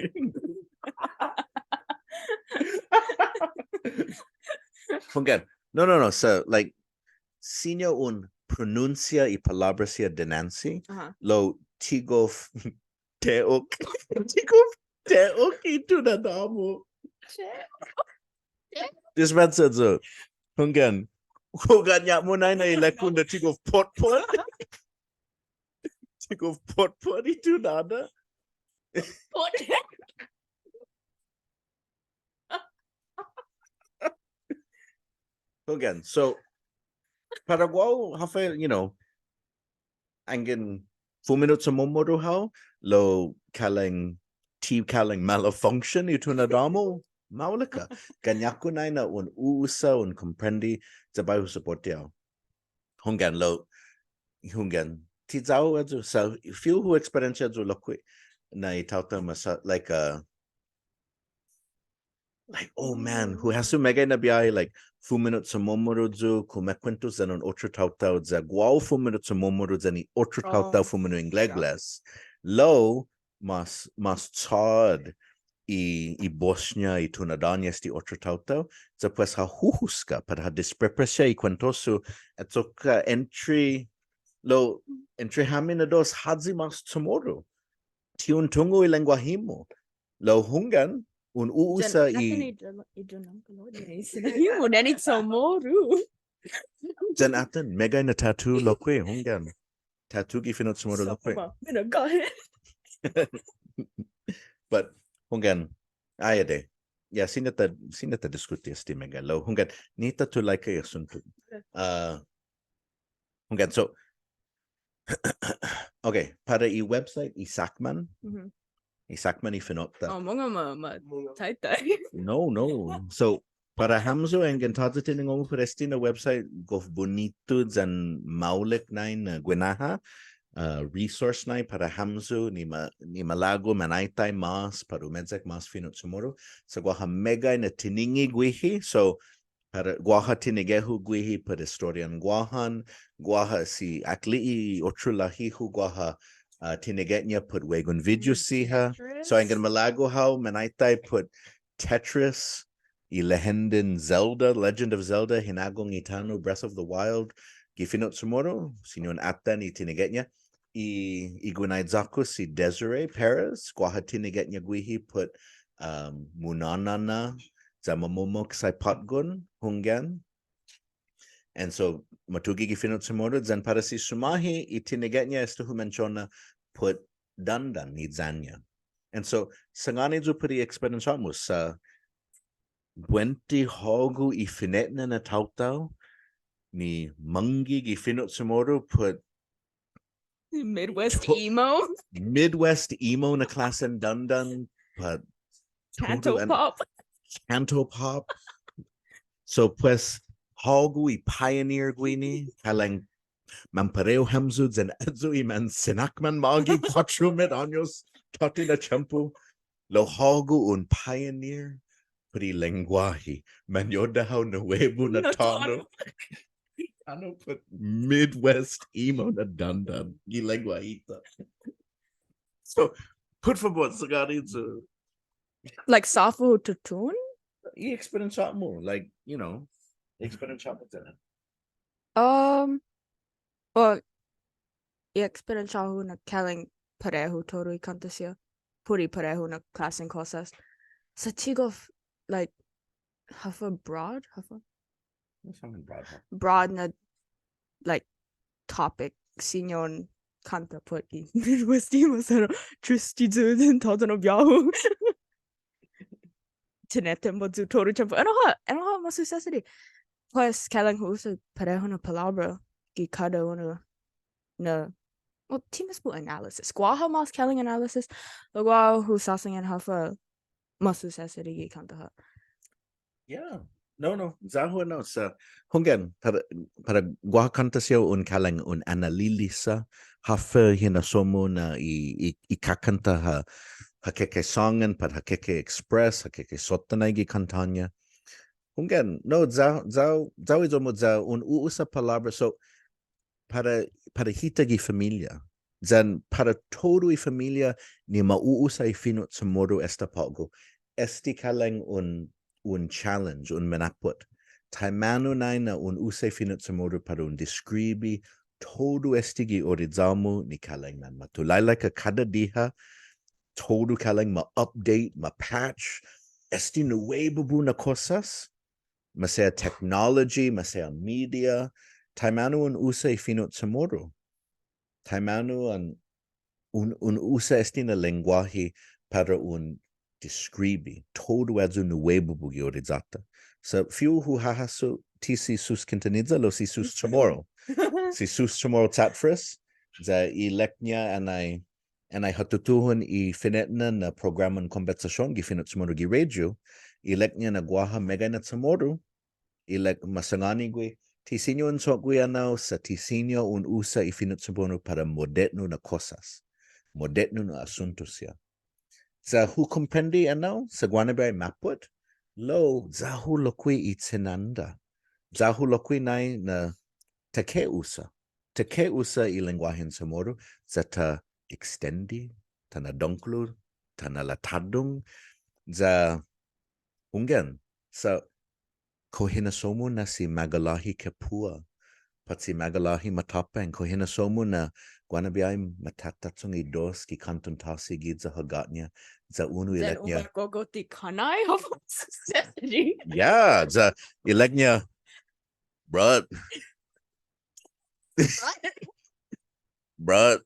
Hunggan. No, no, no. So, like, siña un pronunsia i palåbra siha dinanche, aha, lao ti gof te'ok. Ti gof te'ok i tunåda-mu. Dispensa yu'. Hunggan. Kao gaña-mu nai na ilek-hu na ti gof potpot. Ti gof potpot i tunåda. Pot. Again, so, para guåhu, håfa, you know, anggen fumino' Chamomoru hao, lao kalang, ti kalang malfunction i tunåda-mu. Maolek ha'. Gaña-ku nai na un u'usa, un komprende, ya bai hu sopotte hao. Hunggan lao, hunggan. Ti ya-hu ayu, sa' fihu hu experience yu' lokkue' na i taotao ma sa', like, uh, like, oh man, hu hasso meggai na biahi, like, fumino' CHamoru yu', kumekuentos yan un otro taotao, ya guåhu fumino' CHamoru yan i otro taotao fumino' Inglés. Lao, mas, mas chad i, i bos-ña, i tunåda-ña este otro taotao, ya pues ha huhusga, pat ha desprepresia i kuentos-hu, achokka' entre, lao, entre hami na dos, håyi mas CHamoru. Ti un tungo' i lengguahi-mu. Lao hunggan, un u'usa i. Yan atan i, i, i CHamoru. Yan atan, meggai na tattoo lokkue', hunggan. Tattoo gi fino' CHamoru lokkue'. Mina, go ahead. But, hunggan, ai adai. Ya, siña ta, siña ta diskuti este meggai. Lao, hunggan, nihi ta tulaika i asunto. Uh, hunggan, so, okay, para i website, i sakman, i sakman i fino'-ta. Oh, mungnga ma, ma, taitai. No, no. So, para hamyo, yanggen tåya' tiningo'-mu put este na website, gof bunitu yan maolek nai na guinaha, uh, resource nai para hamyo ni ma, ni malago' manaitai mas, para umeyak mas fino' CHamoru. Sa' guaha meggai na tiningi' guihi, so, para guaha tinige'-hu guihi put estorian Guåhan, guaha si Akli'e' otro lahi-hu guaha, uh, tinige'-ña put Wagon Video siha. So, yanggen malago' hao manaitai put Tetris, i lehendan Zelda, Legend of Zelda, Hinagong i Tano', Breath of the Wild, gi fino' CHamoru, siña un atan i tinige'-ña, i, i guinaiya-ku si Desiree Perez, guaha tinige'-ña guihi put, um, Munåna na, ya Mamomok Saipatgon, hunggan. And so, matuge' gi fino' CHamoru, yan para si Sumåhi, i tinige'-ña esta hu mensiona put Dandan ni ya-ña. And so, sangåni yu' put i experience-mu sa' buente hågu i fine'nana na taotao ni mangge' gi fino' CHamoru put Midwest emo? Midwest emo na klåsen dandan, pat Cantopop. Cantopop. So, pues, hågu i pioneer guini, kalang manparehu hamyo yan ayu i mansinakman mågi kuåttro mit åños tåtte na tiempo. Lao hågu un pioneer put i lengguåhi. Manyodda hao nuebu na tåno'. Tåno' put Midwest emo na dandan. Gi lengguåhi-ta. So, put fabot, sangåni yu'. Like, sa' håfa hu tutuhon? I experience-mu, like, you know, experience-mu. Um, well, i experience-hu na kalang parehu todu i kånta siha. Put i parehu na klåsen kosas. Sa' ti gof, like, håfa broad, håfa? Broad, huh? Broad na, like, topic, siña un kånta put i Midwest emo, sa' triste yu' yan tåya' na biahi. Tinetehmba yu' todu i tiempo. Ennao ha', ennao ha' mas susesedi. Pues, kalang hu usa parehu na palåbra gi kada unu na, well, ti mismo analysis. Guaha mas kalang analysis. Lao guaha hu sasangan håfa mas susesedi gi kånta ha'. Yeah. No, no. Ya-hu no. Sa' hunggan, para, para guaha kånta siha un kalang un analilisa håfa hinasso-mu na i, i, i kakånta ha', ha keke sångan, pat ha keke express, ha keke sotta nai gi kånta-ña. Hunggan, no, ya, ya, ya-hu iyo-mu ya un u'usa palåbra. So, para, para hita gi familia. Yan para todu i familia ni ma u'usa i fino' CHamoru esta på'go. Este kalang un, un challenge, un minappot. Taimanu nai na un usa i fino' CHamoru para un deskribi todu este gi oriyå-mu ni kalang manmatulaika kada diha, todu kalang ma update, ma patch, este nuebu na kosas, masea technology, masea media, taimanu un usa i fino' CHamoru. Taimanu un, un, un usa este na lengguåhi para un deskribi todu ayu nuebu gi oriyå-ta. Sa' fihu hu hahasso ti si Sus Quintanilla lao si Sus CHamoru. Si Sus CHamoru Chatfris, ya ilek-ña anai, anai ha tutuhon i fine'nana na programan kombetsasion gi fino' CHamoru gi radio, ilek-ña na guaha meggai na Chamoru, ilek-, ma sangåni gui', ti siña un cho'gue enao sa' ti siña un usa i fino' Chamoru para modetno na kosas. Modetno na asuntu siha. Ya hu komprende enao, sa' guaha na biahi mappot, lao, ya-hu lokkue' i chinanda. Ya-hu lokkue' nai na ta ke usa. Ta ke usa i lengguahen Chamoru, ya ta extend, ta na'dångkolo, ta na'latådong, ya hunggan. Sa' kao hinasso-mu na si Maga'låhi Kepua, pat si Maga'låhi Matåpang, kao hinasso-mu na guaha na biahi matatå'chong i dos gi kånton tåsi giya Hagåtña, ya unu ilek-ña. Yan un gogof ti kanai, håfa susesedi. Yeah, ya ilek-ña, bro. Bro,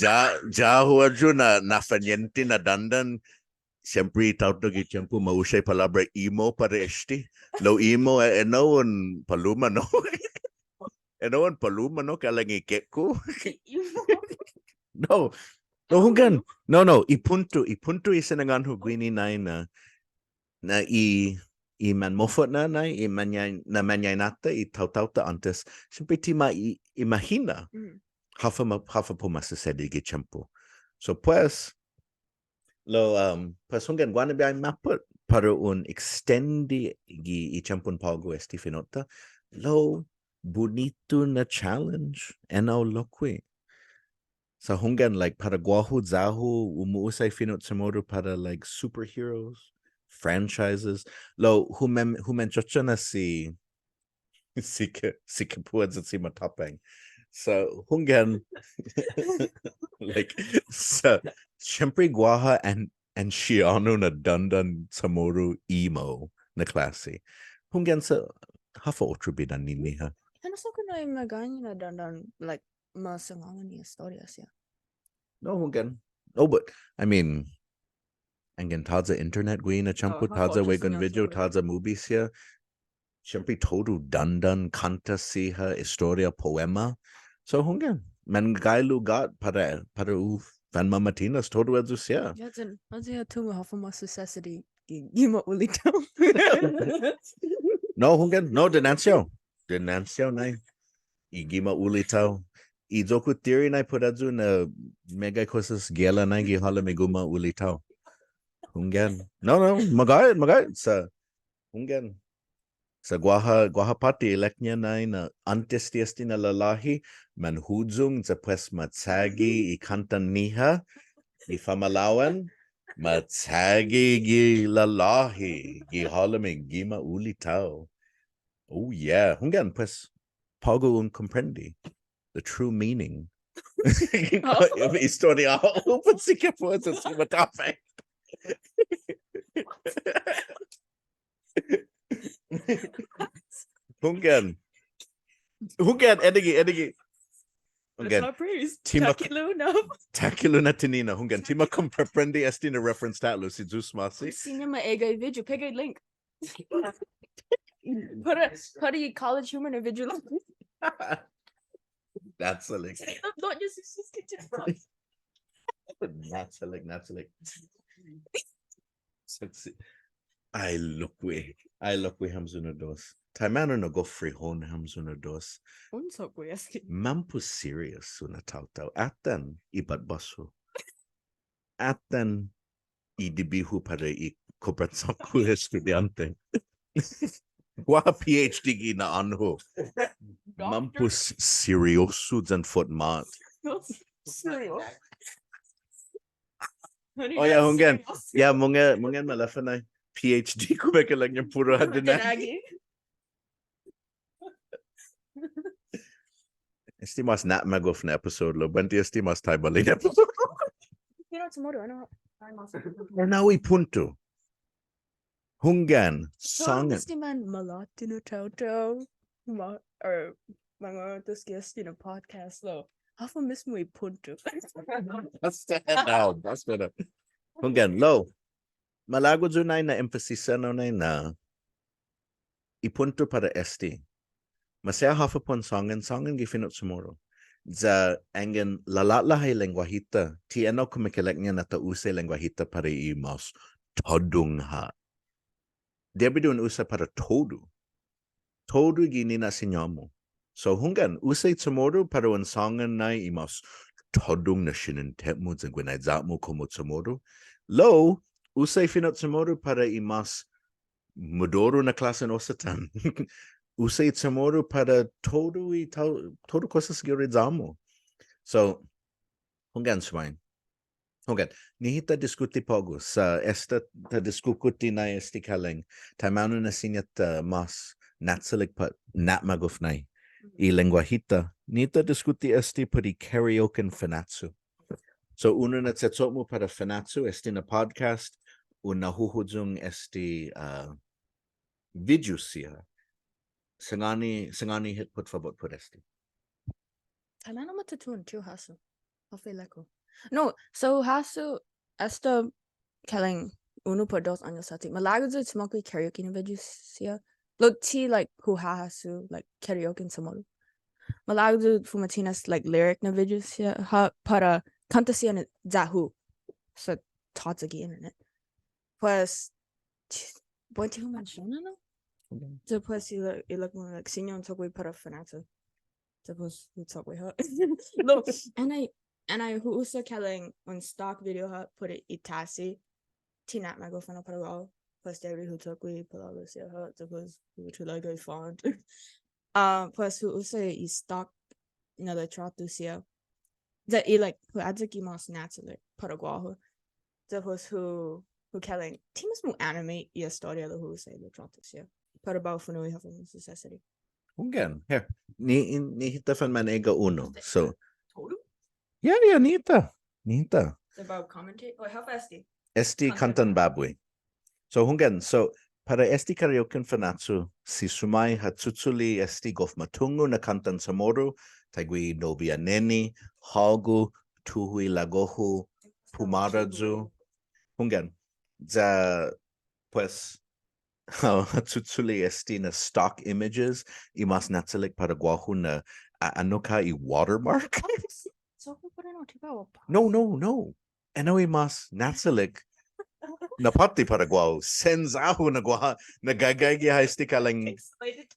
ya, ya-hu ayu na, na fañente na dandan, siempre taotao gi tiempo ma usa i palåbra emo para este. Lao emo, e, enao un paluma, no? Enao un paluma, no? Kalang i kekku. No. No, hunggan. No, no. I punto, i punto i sinangån-hu guini nai na, na i, i manmofo'na nai, i mañai-, na mañaina-ta, i taotao-ta åntes, siempre ti ma i, imahina. Mm. Håfa ma-, håfa para u masusedi gi tiempo. So, pues, lao, um, pues, hunggan guaha na biahi mappot para un extend gi i tiempon på'go este fino'-ta, lao bunitu na challenge, enao lokkue'. Sa' hunggan, like, para guåhu, ya-hu umu'usa i fino' Chamoru para, like, superheroes, franchises. Lao, hu men-, hu mencho'cho' na si, si Ke-, si Kepua yan si Matåpang. Sa' hunggan, like, sa' siempre guaha an-, ansiånu na dandan Chamoru emo na klåsi. Hunggan sa' håfa otro bidå-ñiha. Hinasso-ku na i meggaiña na dandan, like, ma sangångani estoria siha. No, hunggan. Oh, but, I mean, anggen tåya' internet guihi na tiempo, oh, tåya' håfa, juegon video, tåya' movie siha. Siempre todu dandan, kånta siha, estoria, poema. So, hunggan. Manggai lugåt para, para u fanmamatinas todu ayu siha. Ya, yan, ayu ha tungo' håfa ma susesedi gi, gi ma ulitao. No, hunggan. No, dinanche hao. Dinanche hao nai. I gi ma ulitao. I iyo-ku tiri nai put ayu na meggai kosas gela nai gi halom i gima' ulitao. Hunggan. No, no, magåhet, magåhet. Sa' hunggan. Sa' guaha, guaha påtte ilek-ña nai na åntes di este na lalåhi, manhuyong ya pues ma chagi i kåntan-ñiha, i famalao'an, ma chagi gi lalåhi, gi halom i gima' ulitao. Oh, yeah. Hunggan, pues, på'go un komprende the true meaning. Oh. Estoria, oh, but si Kepua yan si Matåpang. Hunggan. Hunggan, ennague, ennague. Hunggan. That's not praise. Ti ma-, takhilo' na. Takhilo' na tinina'. Hunggan. Ti ma komprende este na reference ta'lo, si Yu'os ma'åse'. Siña ma egga' video, pega i link. Para, para i college humor na video. Na'chalek. Don't just, just, just, just. Na'chalek, na'chalek. Sexy. Ai lokkue'. Ai lokkue' hamyo na dos. Taimanu na gof frihon hamyo na dos. Un cho'gue este. Mampos serious yu' na taotao. Atan i batbas-hu. Atan i debi-hu para i kobransa-ku estudiånte. Guaha P H D gi na'ån-hu. Doctor. Mampos seriosu yan fotmåt. Serious. Oh, yeah, hunggan. Serious. Yeah, mungga, mungga maleffa nai. P H D kumeke'ilek-ña puru ha dinagi. Este mas na'magof na episode lao, buente este mas taibali na episode. Fino' Chamoru, ano? Enao i punto. Hunggan, so, sångan. Este man malåte' na taotao. Ma-, or, mangåntes gi este na podcast lao. Håfa mismo i punto. Basta na, basta na. Hunggan, lao. Malago' yu' nai na emphasize-ña nai na i punto para este. Maseha håfa para un sångan, sångan gi fino' Chamoru. Ya anggen lala'la' ha' i lengguahi-ta, ti ennao kumeke'ilek-ña na ta usa i lengguahi-ta para i mas tåddong ha'. debi di un usa para todu. Todu gi nina'siñå-mu. So, hunggan, usa i CHamoru para un sångan nai i mas tåddong na siniente-mu yan guinaiya-mu komo CHamoru. Lao, usa i fino' CHamoru para i mas modoro na klåsen osåtan. Usa i CHamoru para todu i tao, todu kosas gi uriya-mu. So, hunggan, Swain. Hunggan, nihi ta diskuti på'go, sa' esta ta diskuti nai este kalang, taimanu na siña ta mas na'chalek pat na'magof nai i lengguahi-ta, nihi ta diskuti este put i karaoke fanachu. So, unu na che'cho'-mu para fanachu este na podcast, un na'huhuyong este, uh, video siha. Sangåni, sangåni hit put fabot put este. Taimanu ma tutuhon ti hu hasso. Håfa ilek-hu. No, so hu hasso esta kalang unu pat dos åños åtti. Malago' yu' chumo'gue karaoke na video siha. Lao ti, like, hu hahasso, like, karaoke CHamoru. Malago' yu' fuma'tinas, like, lyric na video siha. Ha, para kånta siha na ya-hu. Sa' tåya' gi internet. Pues, ti-, buente hu mensiona, no? Despues ilek-, ilek-mu, like, siña un cho'gue para fanachu. Despues hu cho'gue ha'. No, and I, and I hu usa kalang un stock video ha' put i tasi. Ti na'magof ennao para guåhu. Pues debi hu cho'gue palåbras siha ha'. Despues hu tulaga i font. Ah, pues hu usa i stock na litråtu siha. Ya i, like, hu ayek i mas na'chalek para guåhu. Despues hu, hu kalang, ti mas mu anime i estoria lao hu usa i litråtu siha. Para bai hu fino' i håfa mas susesedi. Hunggan, here. Ni, nihi ta fanmanegga' unu. So. Todu? Yeah, yeah, nihi ta. Nihi ta. Sa' bai hu commentate? Oh, håfa este? Este kåntan båboi. So, hunggan, so, para este karaoke fanachu, si Sumai ha chuchule' este gof matungo' na kåntan CHamoru, taiguihi Nobian Neni, Hågu, Tuhoy Lagoho, Pumåra Yu'. Hunggan, ya, pues, ha chuchule' este na stock images, i mas na'chalek para guåhu na, a-, anu ka i watermark? No, no, no. Ennao i mas na'chalek na påtte para guåhu, sen ya-hu na guaha, na gaige ha' este kalang,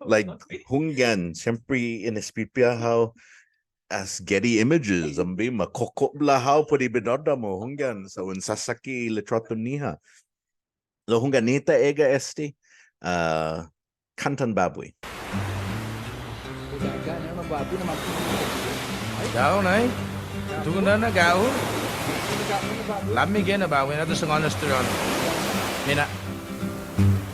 like, hunggan, siempre inespipiha hao as Getty Images, ambi, ma koko'bla hao put i bidådå-mu, hunggan, sa' un sasaki i litråtu-ñiha. Lao hunggan, nihi ta egga' este, ah, kåntan båboi. Gao nai. Tungo' na na gao. Lami ginen na båboi na ta sangåni na estorian. Mina.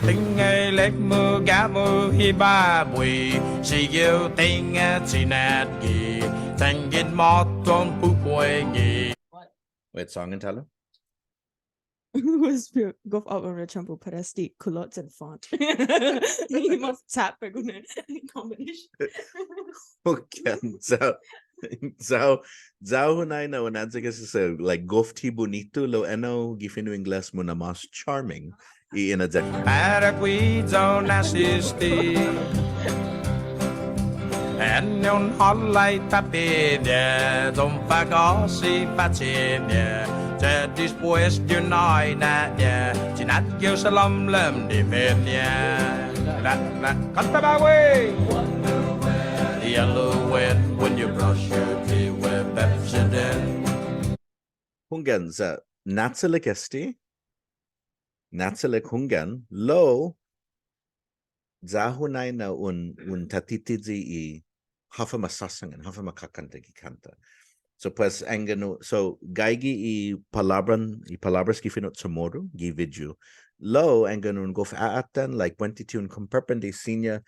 Tingga ilek-mu ga'mu i båboi. Sigi yu' tingga chinatge. Tiengen måtto un pupuengi. Wait, sångan ta'lo? Pues, gof åpmam na tiempo para este kulot yan font. Ni mas tap på'go na combination. Okay, so, so, ya-hu nai na un ayek este sa', like, gof ti bunitu, lao ennao gi fino' Ingles muna'mas charming i inayek. Para guiya un asisti. Ennao un hålom i tappe-ña, ya un fa'gåsi fache-ña, ya despues di un nå'i na-ña, chinatge yu' sa' låmlåm dife-ña. La, la, kånta båboi! Yellow hen, when you brush your teeth with Pepsodent. Hunggan, sa' na'chalek este, na'chalek hunggan, lao ya-hu nai na un, un tatitiyi i håfa ma sasangan, håfa ma kakånta gi kånta. So, pues, yanggen hu, so, gaige i palåbran, i palåbras gi fino' CHamoru, gi video. Lao, yanggen un gof a'atan, like, buente ti un komprende siña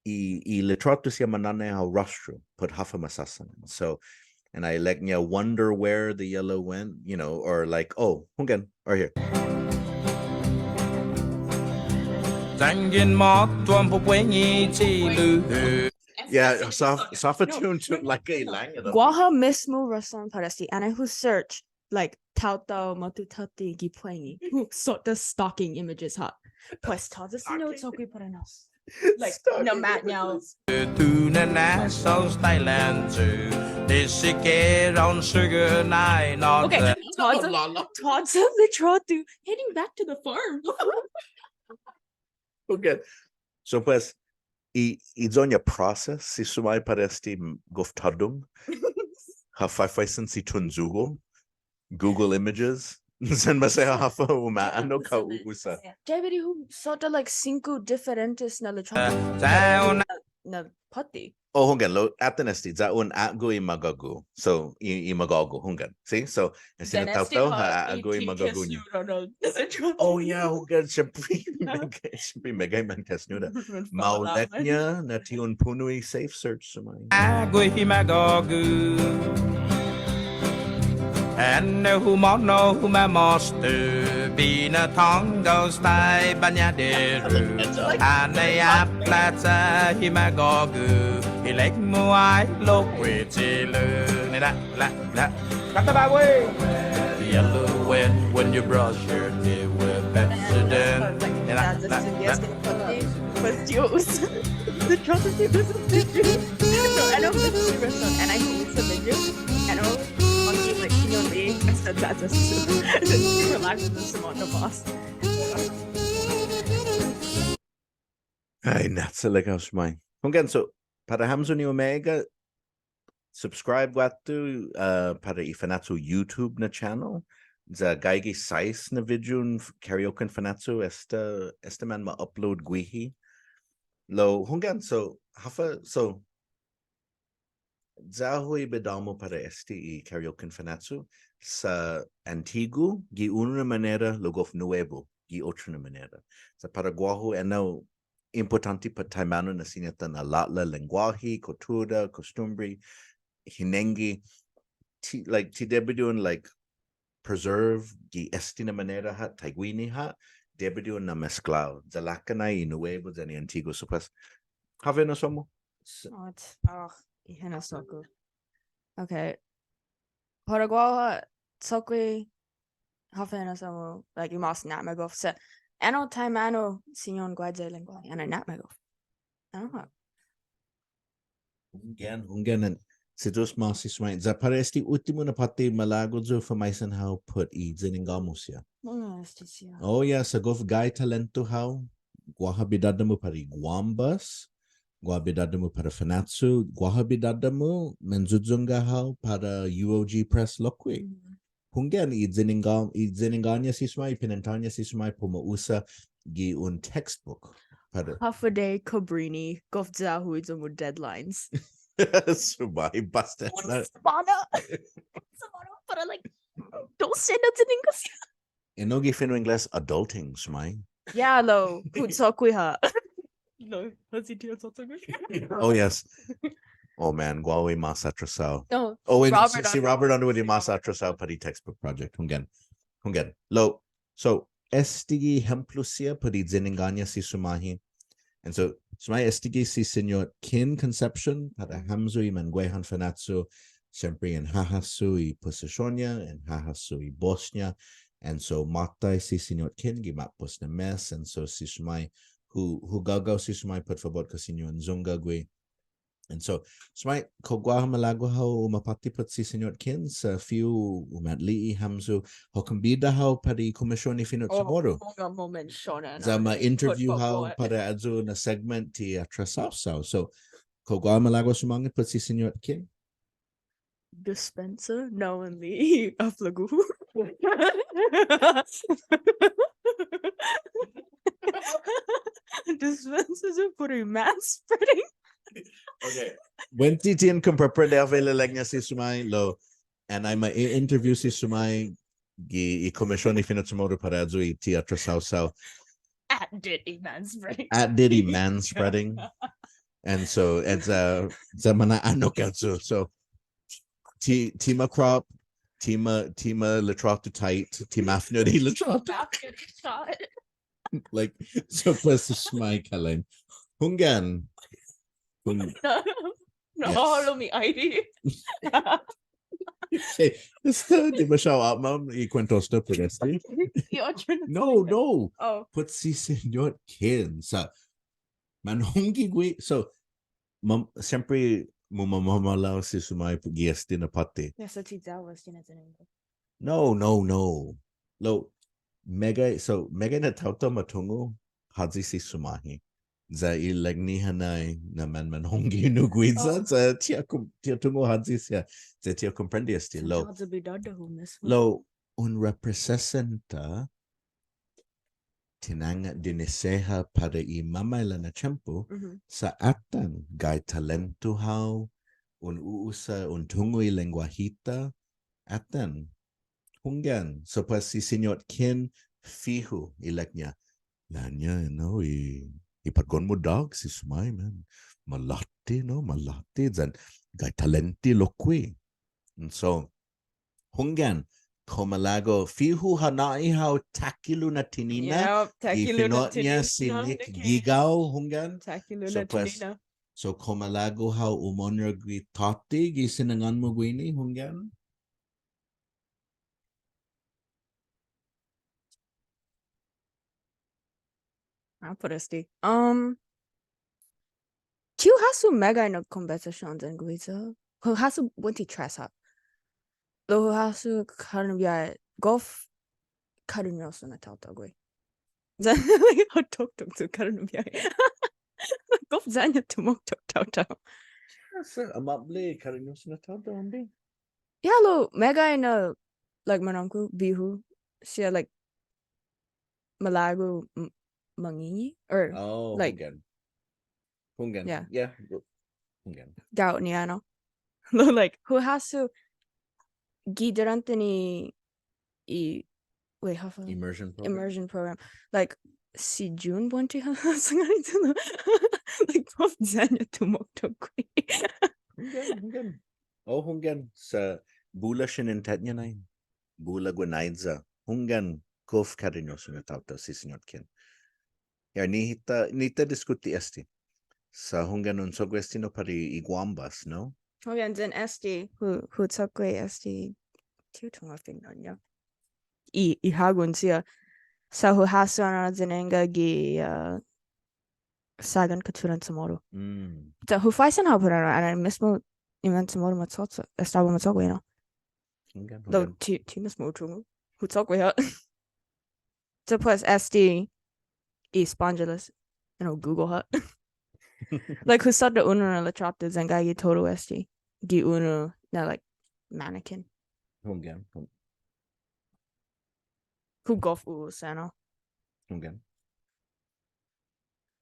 i, i litråtu siha manånai hao rostru, put håfa ma sasangan. So, and I like, yeah, wonder where the yellow went, you know, or like, oh, hunggan, or here. Tiengen måtto un pupuengi i che'lu. Yeah, sa', sa' fa'tiun to, like, a lang. Guaha mismo rason para este, and I who search like, taotao måtto tåtte gi puengi. Hu, so the stalking images ha'. Pues, tåya' siña hu cho'gue para nai. Like, no mat now. Tuna na so Thailand too. This is get on sugar nine on. Okay, the tåya', tåya' litråtu. Heading back to the farm. Okay. So pues, i, i iyon-ña process si Sumai para este gof tåddong. Ha fafaisen si Tunzugo, Google Images. Sen maseha håfa uma'annok ha u'usa. Debi di hu sodda' like singko diferentes na litråtu. Na, na påtte. Oh, hunggan, lao atan este, ya un åtgo i magågu. So, i, i magågu, hunggan. See? So, este na taotao, ha åtgo i magågu-ña. Oh, yeah, hunggan, siempre meggai, siempre meggai man kåsñuda. Maolekña na ti un puno' i Safe Search, Sumai. Åtgo i magågu. Annai humånao humåmås tu binatångos tai bañaderu. Annai aplåcha i magågu, ilek-mu ai lokkue' i che'lu. Ni na, na, na. Kåtta, Bawi! Yellow wind, when you brush your teeth with Pepsodent. Ni na, na, na. Pues Dios. The truth is, this is the truth. So, I don't know if it's the restaurant, and I know it's the menu. I know, monkey, like, you know, they, I said that just to relax with this amount of boss. Ai, na'chalek hao, Sumai. Hunggan, so, para hamyo ni Omega, subscribe guatu, uh, para i Fanachu YouTube na channel. Ya gaige sais na video na f-, karaoke na Fanachu esta, esta man ma upload guihi. Lao, hunggan, so, håfa, so, ya-hu i bidå-mu para este i karaoke na Fanachu, sa' antigu, gi unu na manera, lao gof nuebu, gi otro na manera. Sa' para guåhu, ennao, impottånte para taimanu na siña ta na'lå'la' lengguåhi, kuttura, kostumbre, hinengge, ti, like, ti debi di un, like, preserve gi este na manera ha', taiguini ha', debi di un na'mesklao. Ya lakånai i nuebu yan i antigu, so pues. Håfa hinasso-mu? S- Oh, it's, oh, i hinasso-ku. Okay. Para guåhu ha', cho'gue, håfa hinasso-mu, like, i mas na'magof. Sa', ennao taimanu, siña un guaiya lengguåhi, annai na'magof. Ennao ha'. Hunggan, hunggan, and si Yu'os ma'åse' Sumai. Ya para este uttimo na påtte malago' yu' famaisen hao put i yinenga-mu siha. Oh, yeah, sa' gof gai talentu hao, guaha bidådå-mu para i Guam Bus, guaha bidådå-mu para Fanachu, guaha bidådå-mu, manyuyunga' hao para U O G Press lokkue'. Mm. Hunggan, i yinenga-, i yinenga-ña si Sumai, pinentå-ña si Sumai, para u ma usa gi un textbook. Para Håfa Adai, Cabrini, gof ya-hu i iyo-mu deadlines. Sumai, båsta. Un semana. Semana para, like, dos na yinenga siha. Enao gi fino' Ingles, adulting, Sumai. Yeah, lao, put cho'gue ha'. No, håyi ti hu cho'gue. Oh, yes. Oh, man, guåhu i mas atrasao. No, oh, wait, Robert si, si Robert Underwood i mas atrasao para i textbook project. Hunggan. Hunggan. Lao, so, estague' ehemplo siha para i yinenga-ña si Sumai. And so, Sumai, estague' si Siñot Ken Concepcion, para hamyo i mangguehan Fanachu, siempre en hahasso i posision-ña, en hahasso i bos-ña, and so måtai si Siñot Ken gi ma'pos na mes, and so si Sumai, hu, hu gagao si Sumai put fabot kao siña un yungga gui'. And so, Sumai, kao guaha malago' hao umapåtte put si Siñot Ken, sa' fihu umatli'e' hamyo, hu kombida hao para i Kumision i Fino' CHamoru. Oh, hunggan, moment, Shona. Ya ma interview hao para ayu na segment ti atrasao. So, kao guaha malago' sumångan put si Siñot Ken? Dispensa, no, only aflagu. Dispensa yu' put i manspreading. Okay. Buente ti en komprende håfa ilelek-ña si Sumai, lao, and I'm a i-, interview si Sumai gi i Kumision i Fino' CHamoru para ayu i ti atrasao. At Diddy Manspreading. At Diddy Manspreading. And so, it's, uh, sa' mana'annok ayu. So, ti, ti ma crop, ti ma, ti ma litråtu tight, ti ma fa'nå'gue litråtu. Like, so pues, Sumai kalan. Hunggan. Hung- No, no, yes. Hålom i I D. Hey, esta, di ma siha åpmam i kuentos-ta put este. I otro na. No, no. Oh. Put si Siñot Ken. Sa', manhongge gui'. So, mam-, siempre mumamamahlao si Sumai gi este na påtte. Yes, so ti ya-hu este na tiningo'. No, no, no. Lao, meggai, so, meggai na taotao ma tungo' håyi si Sumåhi. Ya ilek-ñiha nai na manmanhongge nu guiya, ya ti hu kom-, ti hu tungo' håyi siha, ya ti hu komprende este. Lao, lao, un representa tinange' diniseha para i mamaila' na tiempo, sa' atan, gai talento hao, un u'usa, un tungo' i lengguahi-ta, atan. Hunggan, so pues si Siñot Ken fihu ilek-ña. Laña, no, i, i patgon-mu dåg si Sumåhi, man. Malåte', no, malåte', yan gai talento lokkue'. And so, hunggan, kao malago', fihu ha nå'i hao takhilo' na tinina', gi fino'-ña si Nick Gigao, hunggan. Takhilo' na tinina'. So, kao malago' hao umonra gi tåtte, gi sinangån-mu guini, hunggan. Ah, put este. Um, ti hu hasso meggai na kombetsasion yan guiya. Hu hasso buente tres ha'. Lao hu hasso kalan biahi gof kariñosu na taotao gui'. Hu toktok yu' kalan biahi. Gof ya-ña tumoktok taotao. Sa' amable, kariñosu na taotao, hombre. Ya, lao, meggai na, like, manåmko' bihu, siha, like, malago' m-, manginge', or, oh, like, hunggan. Hunggan. Yeah. Yeah. Hu-, hunggan. Ga'o-ña, no? Lao, like, hu hasso gi duranten i, i, wait, håfa? Immersion program. Immersion program. Like, si June buente ha', sangåni yu', no? Like, gof ya-ña tumoktok gui'. Hunggan, hunggan. Oh, hunggan. Sa' bula siniente-ña nai. Bula guinaiya. Hunggan, gof kariñosu na taotao si Siñot Ken. Ya, nihi ta, nihi ta diskuti este. Sa' hunggan, un cho'gue este no para i guambas, no? Hunggan, yan este, hu, hu cho'gue este, ti hu tungo' fino'-ña. I, i hågon siha. Sa' hu hasso na yinengga gi, uh, Sagan Katuran CHamoru. Mm. Sa' hu faisen hao put enao, and i mismo i man CHamoru macho'cho', estaba macho'gue, no? Hunggan, lao hunggan. Ti, ti mismo hu tungo'. Hu cho'gue ha'. So pues este i Spanjales, you know, Google ha'. Like, hu sodda' unu na litratu yan gaige todu este gi unu na, like, mannequin. Hunggan, hung- Hu gof u'usa, no? Hunggan.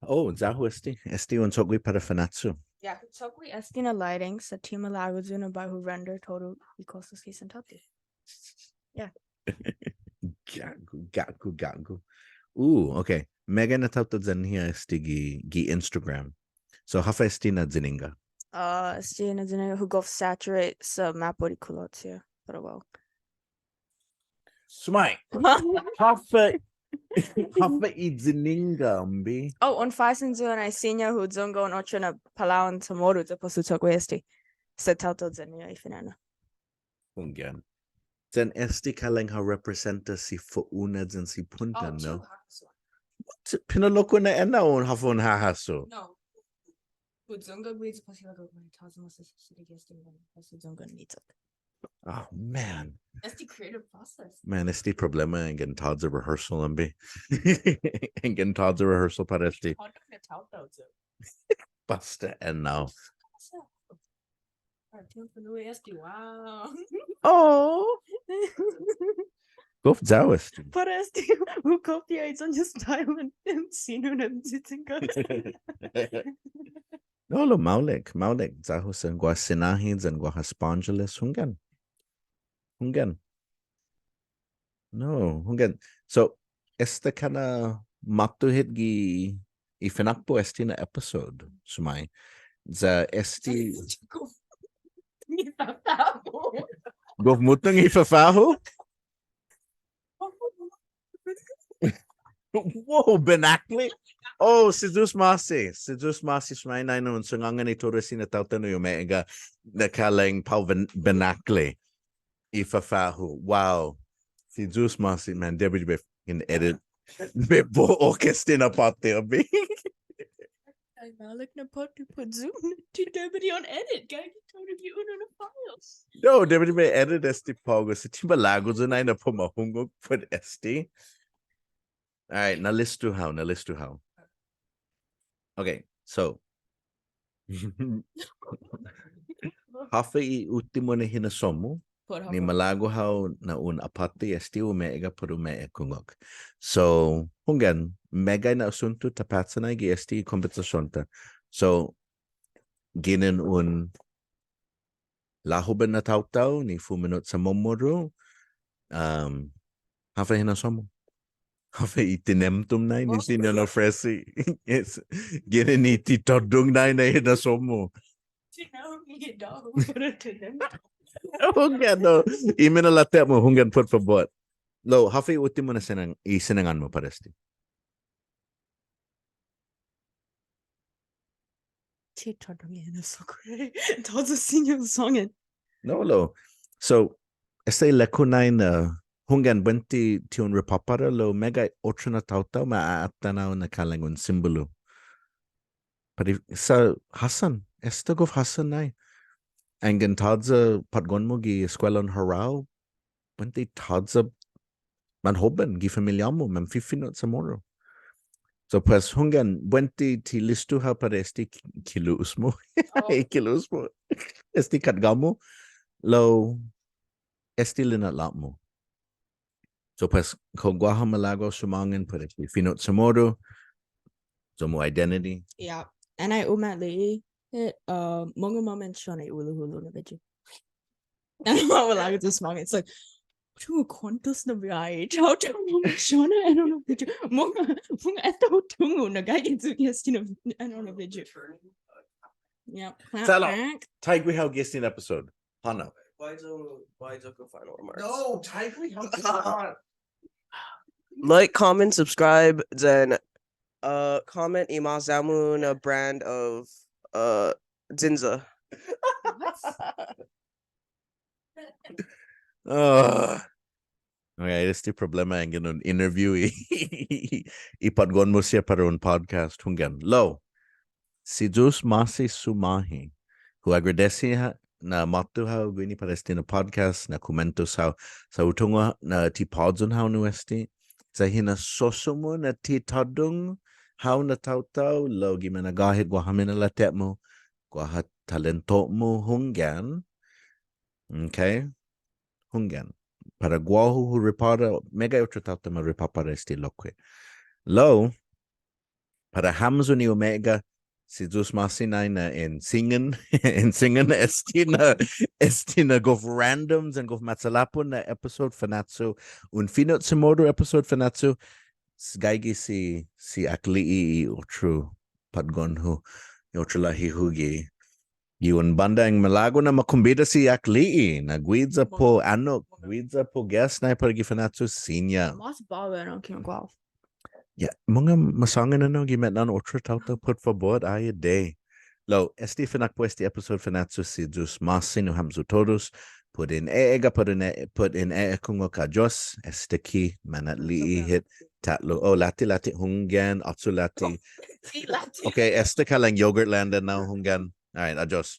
Oh, ya-hu este. Este un cho'gue para Fanachu. Ya, hu cho'gue este na lighting, sa' ti malago' yu' na bai hu render todu i kosas gi sen tåtte. Ya. Gago, gago, gago. Uh, okay. Meggai na taotao yan-ñiha este gi, gi Instagram. So, håfa este na yinengga? Uh, este na yinengga hu gof saturate sa' måpot i kulot siha. Pero well. Sumåhi. Håfa, håfa i yinengga, hombre. Oh, un faisen yu' na siña hu yanggen otro na palao'an CHamoru, ya pues hu cho'gue este. Sa' taotao yan-ñiha i fine'nana. Hunggan. Yan este kalang ha representa si Fo'una yan si Puntan, no? What? Pinalåku na enao, håfa un hahasso? No. Hu yanggen gui' ya pues hu yanggen gui' tåya' mas este, este, este, este, hu yanggen ni tok. Oh, man. That's the creative process. Man, este problema yanggen tåya' rehearsal, hombre. Yanggen tåya' rehearsal para este. Håfa na taotao yu'. Båsta enao. Wow. Oh. Gof ya-hu este. Para este, hu kopia i Sonya's Diamond, sino na sitting. No, lao maolek, maolek. Ya-hu sa' guaha sinahi, yan guaha Spanjales, hunggan. Hunggan. No, hunggan. So, esta kana' måtto hit gi i finakpo' este na episode, Sumåhi. Ya este. Gof mutong i fafå'-hu? Wow, binakle. Oh, si Yu'os ma'åse'. Si Yu'os ma'åse', Sumåhi, nai na un sangångani todu este na taotao nu i megga na kalang para u bin-, binakle i fafå'-hu. Wow. Si Yu'os ma'åse', man, debi di bai fucking edit. Bai bo'ok este na påtte, abi. Ai, maolek na påtte put Zoom. Ti debi di un edit, gaige todu gi unu na file. No, debi di bai edit este på'go. Sa' ti malago' yu' nai na para u mahungok put este. All right, na listo hao, na listo hao. Okay, so. Håfa i uttimo na hinasso-mu, ni malago' hao na un apåtte este u meggai para u me'ekungok. So, hunggan, meggai na asunto ta påtcha nai gi este i kombetsasion-ta. So, ginen un la'hoben na taotao ni fumino' CHamoru, um, håfa hinasso-mu? Håfa i tinemtom nai ni siña un ofresi? Yes. Ginen i ti tåddong nai na hinasso-mu. Hunggan, no. I minalåte'-mu, hunggan, put fabot. Lao, håfa i uttimo na sinang-, i sinangan-mu para este? Ti tåddong i hinasso-ku. Tåya' siña un sångan. No, lao. So, este ilek-hu nai na hunggan, buente ti un ripåpara, lao meggai otro na taotao ma a'atan hao na kalang un simbolu. Pat i, sa' hassan, esta gof hassan nai. Anggen tåya' påtgon-mu gi eskuelan Hurao, buente tåya' manhoben gi familia-mu, manfifino' CHamoru. So, pues, hunggan, buente ti listo hao para este ki-, kilu'os-mu. Oh. Kilu'os-mu. Este katga-mu. Lao, este lina'la'-mu. So, pues, kao guaha malago' sumångan put este fino' CHamoru, iyo-mu identity. Yeah. And I umatli'e' hit, uh, mungnga mamensiona i ulu-ulu na video. And I'm like, just small. It's like, "Tungo' kuåntos na biahi taotao mamensiona, I don't know, video. Mungnga, mungnga esta hu tungo' na gaige este na, I don't know, video." Yeah. Sa' lao, prank. Taiguihi hao gi este na episode. Hånao. Why is it, why is it the final remarks? No, taiguihi hao. Like, comment, subscribe, then, uh, comment i mas ya-mu na brand of, uh, ginza. What? Ugh. Okay, este problema anggen un interview i, i påtgon-mu siha para un podcast, hunggan. Lao, si Yu'os ma'åse' sumåhi. Hu agradesi ha', na måtto hao guini para este na podcast, na kumuentos hao, sa' hu tungo' na ti påyon hao nu este, sa' hinasso-mu na ti tåddong hao na taotao, lao gi minagåhet guaha minalåte'-mu, guaha talento-mu, hunggan. Okay? Hunggan. Para guåhu hu ripåra, meggai otro taotao ma ripåpara este lokkue'. Lao, para hamyo ni u megga, si Yu'os ma'åse' nai na en singån, en singån este na, este na gof random yan gof machalapo na episode Fanachu, un fino' CHamoru episode Fanachu, s-, gaige si, si Akli'e' i otro patgon-hu, i otro lahi-hu gi, gi un bånda. Malago' na ma kombida si Akli'e' na guiya put annok, guiya put guest nai para gi Fanachu siña. Mas baba na kinu guåhu. Ya, mungnga masångan na no gi me'nan otro taotao, put fabot, ai adei. Lao, este finakpo' este episode Fanachu, si Yu'os ma'åse' nu hamyo todos, put in e'egga', put in e-, put in e'ekungok, adios, esta ki, mana'li'e' hit ta'lo. Oh, låti, låti, hunggan, åcho' låti. Si låti. Okay, esta kalang Yogurtland na hunggan. All right, adios.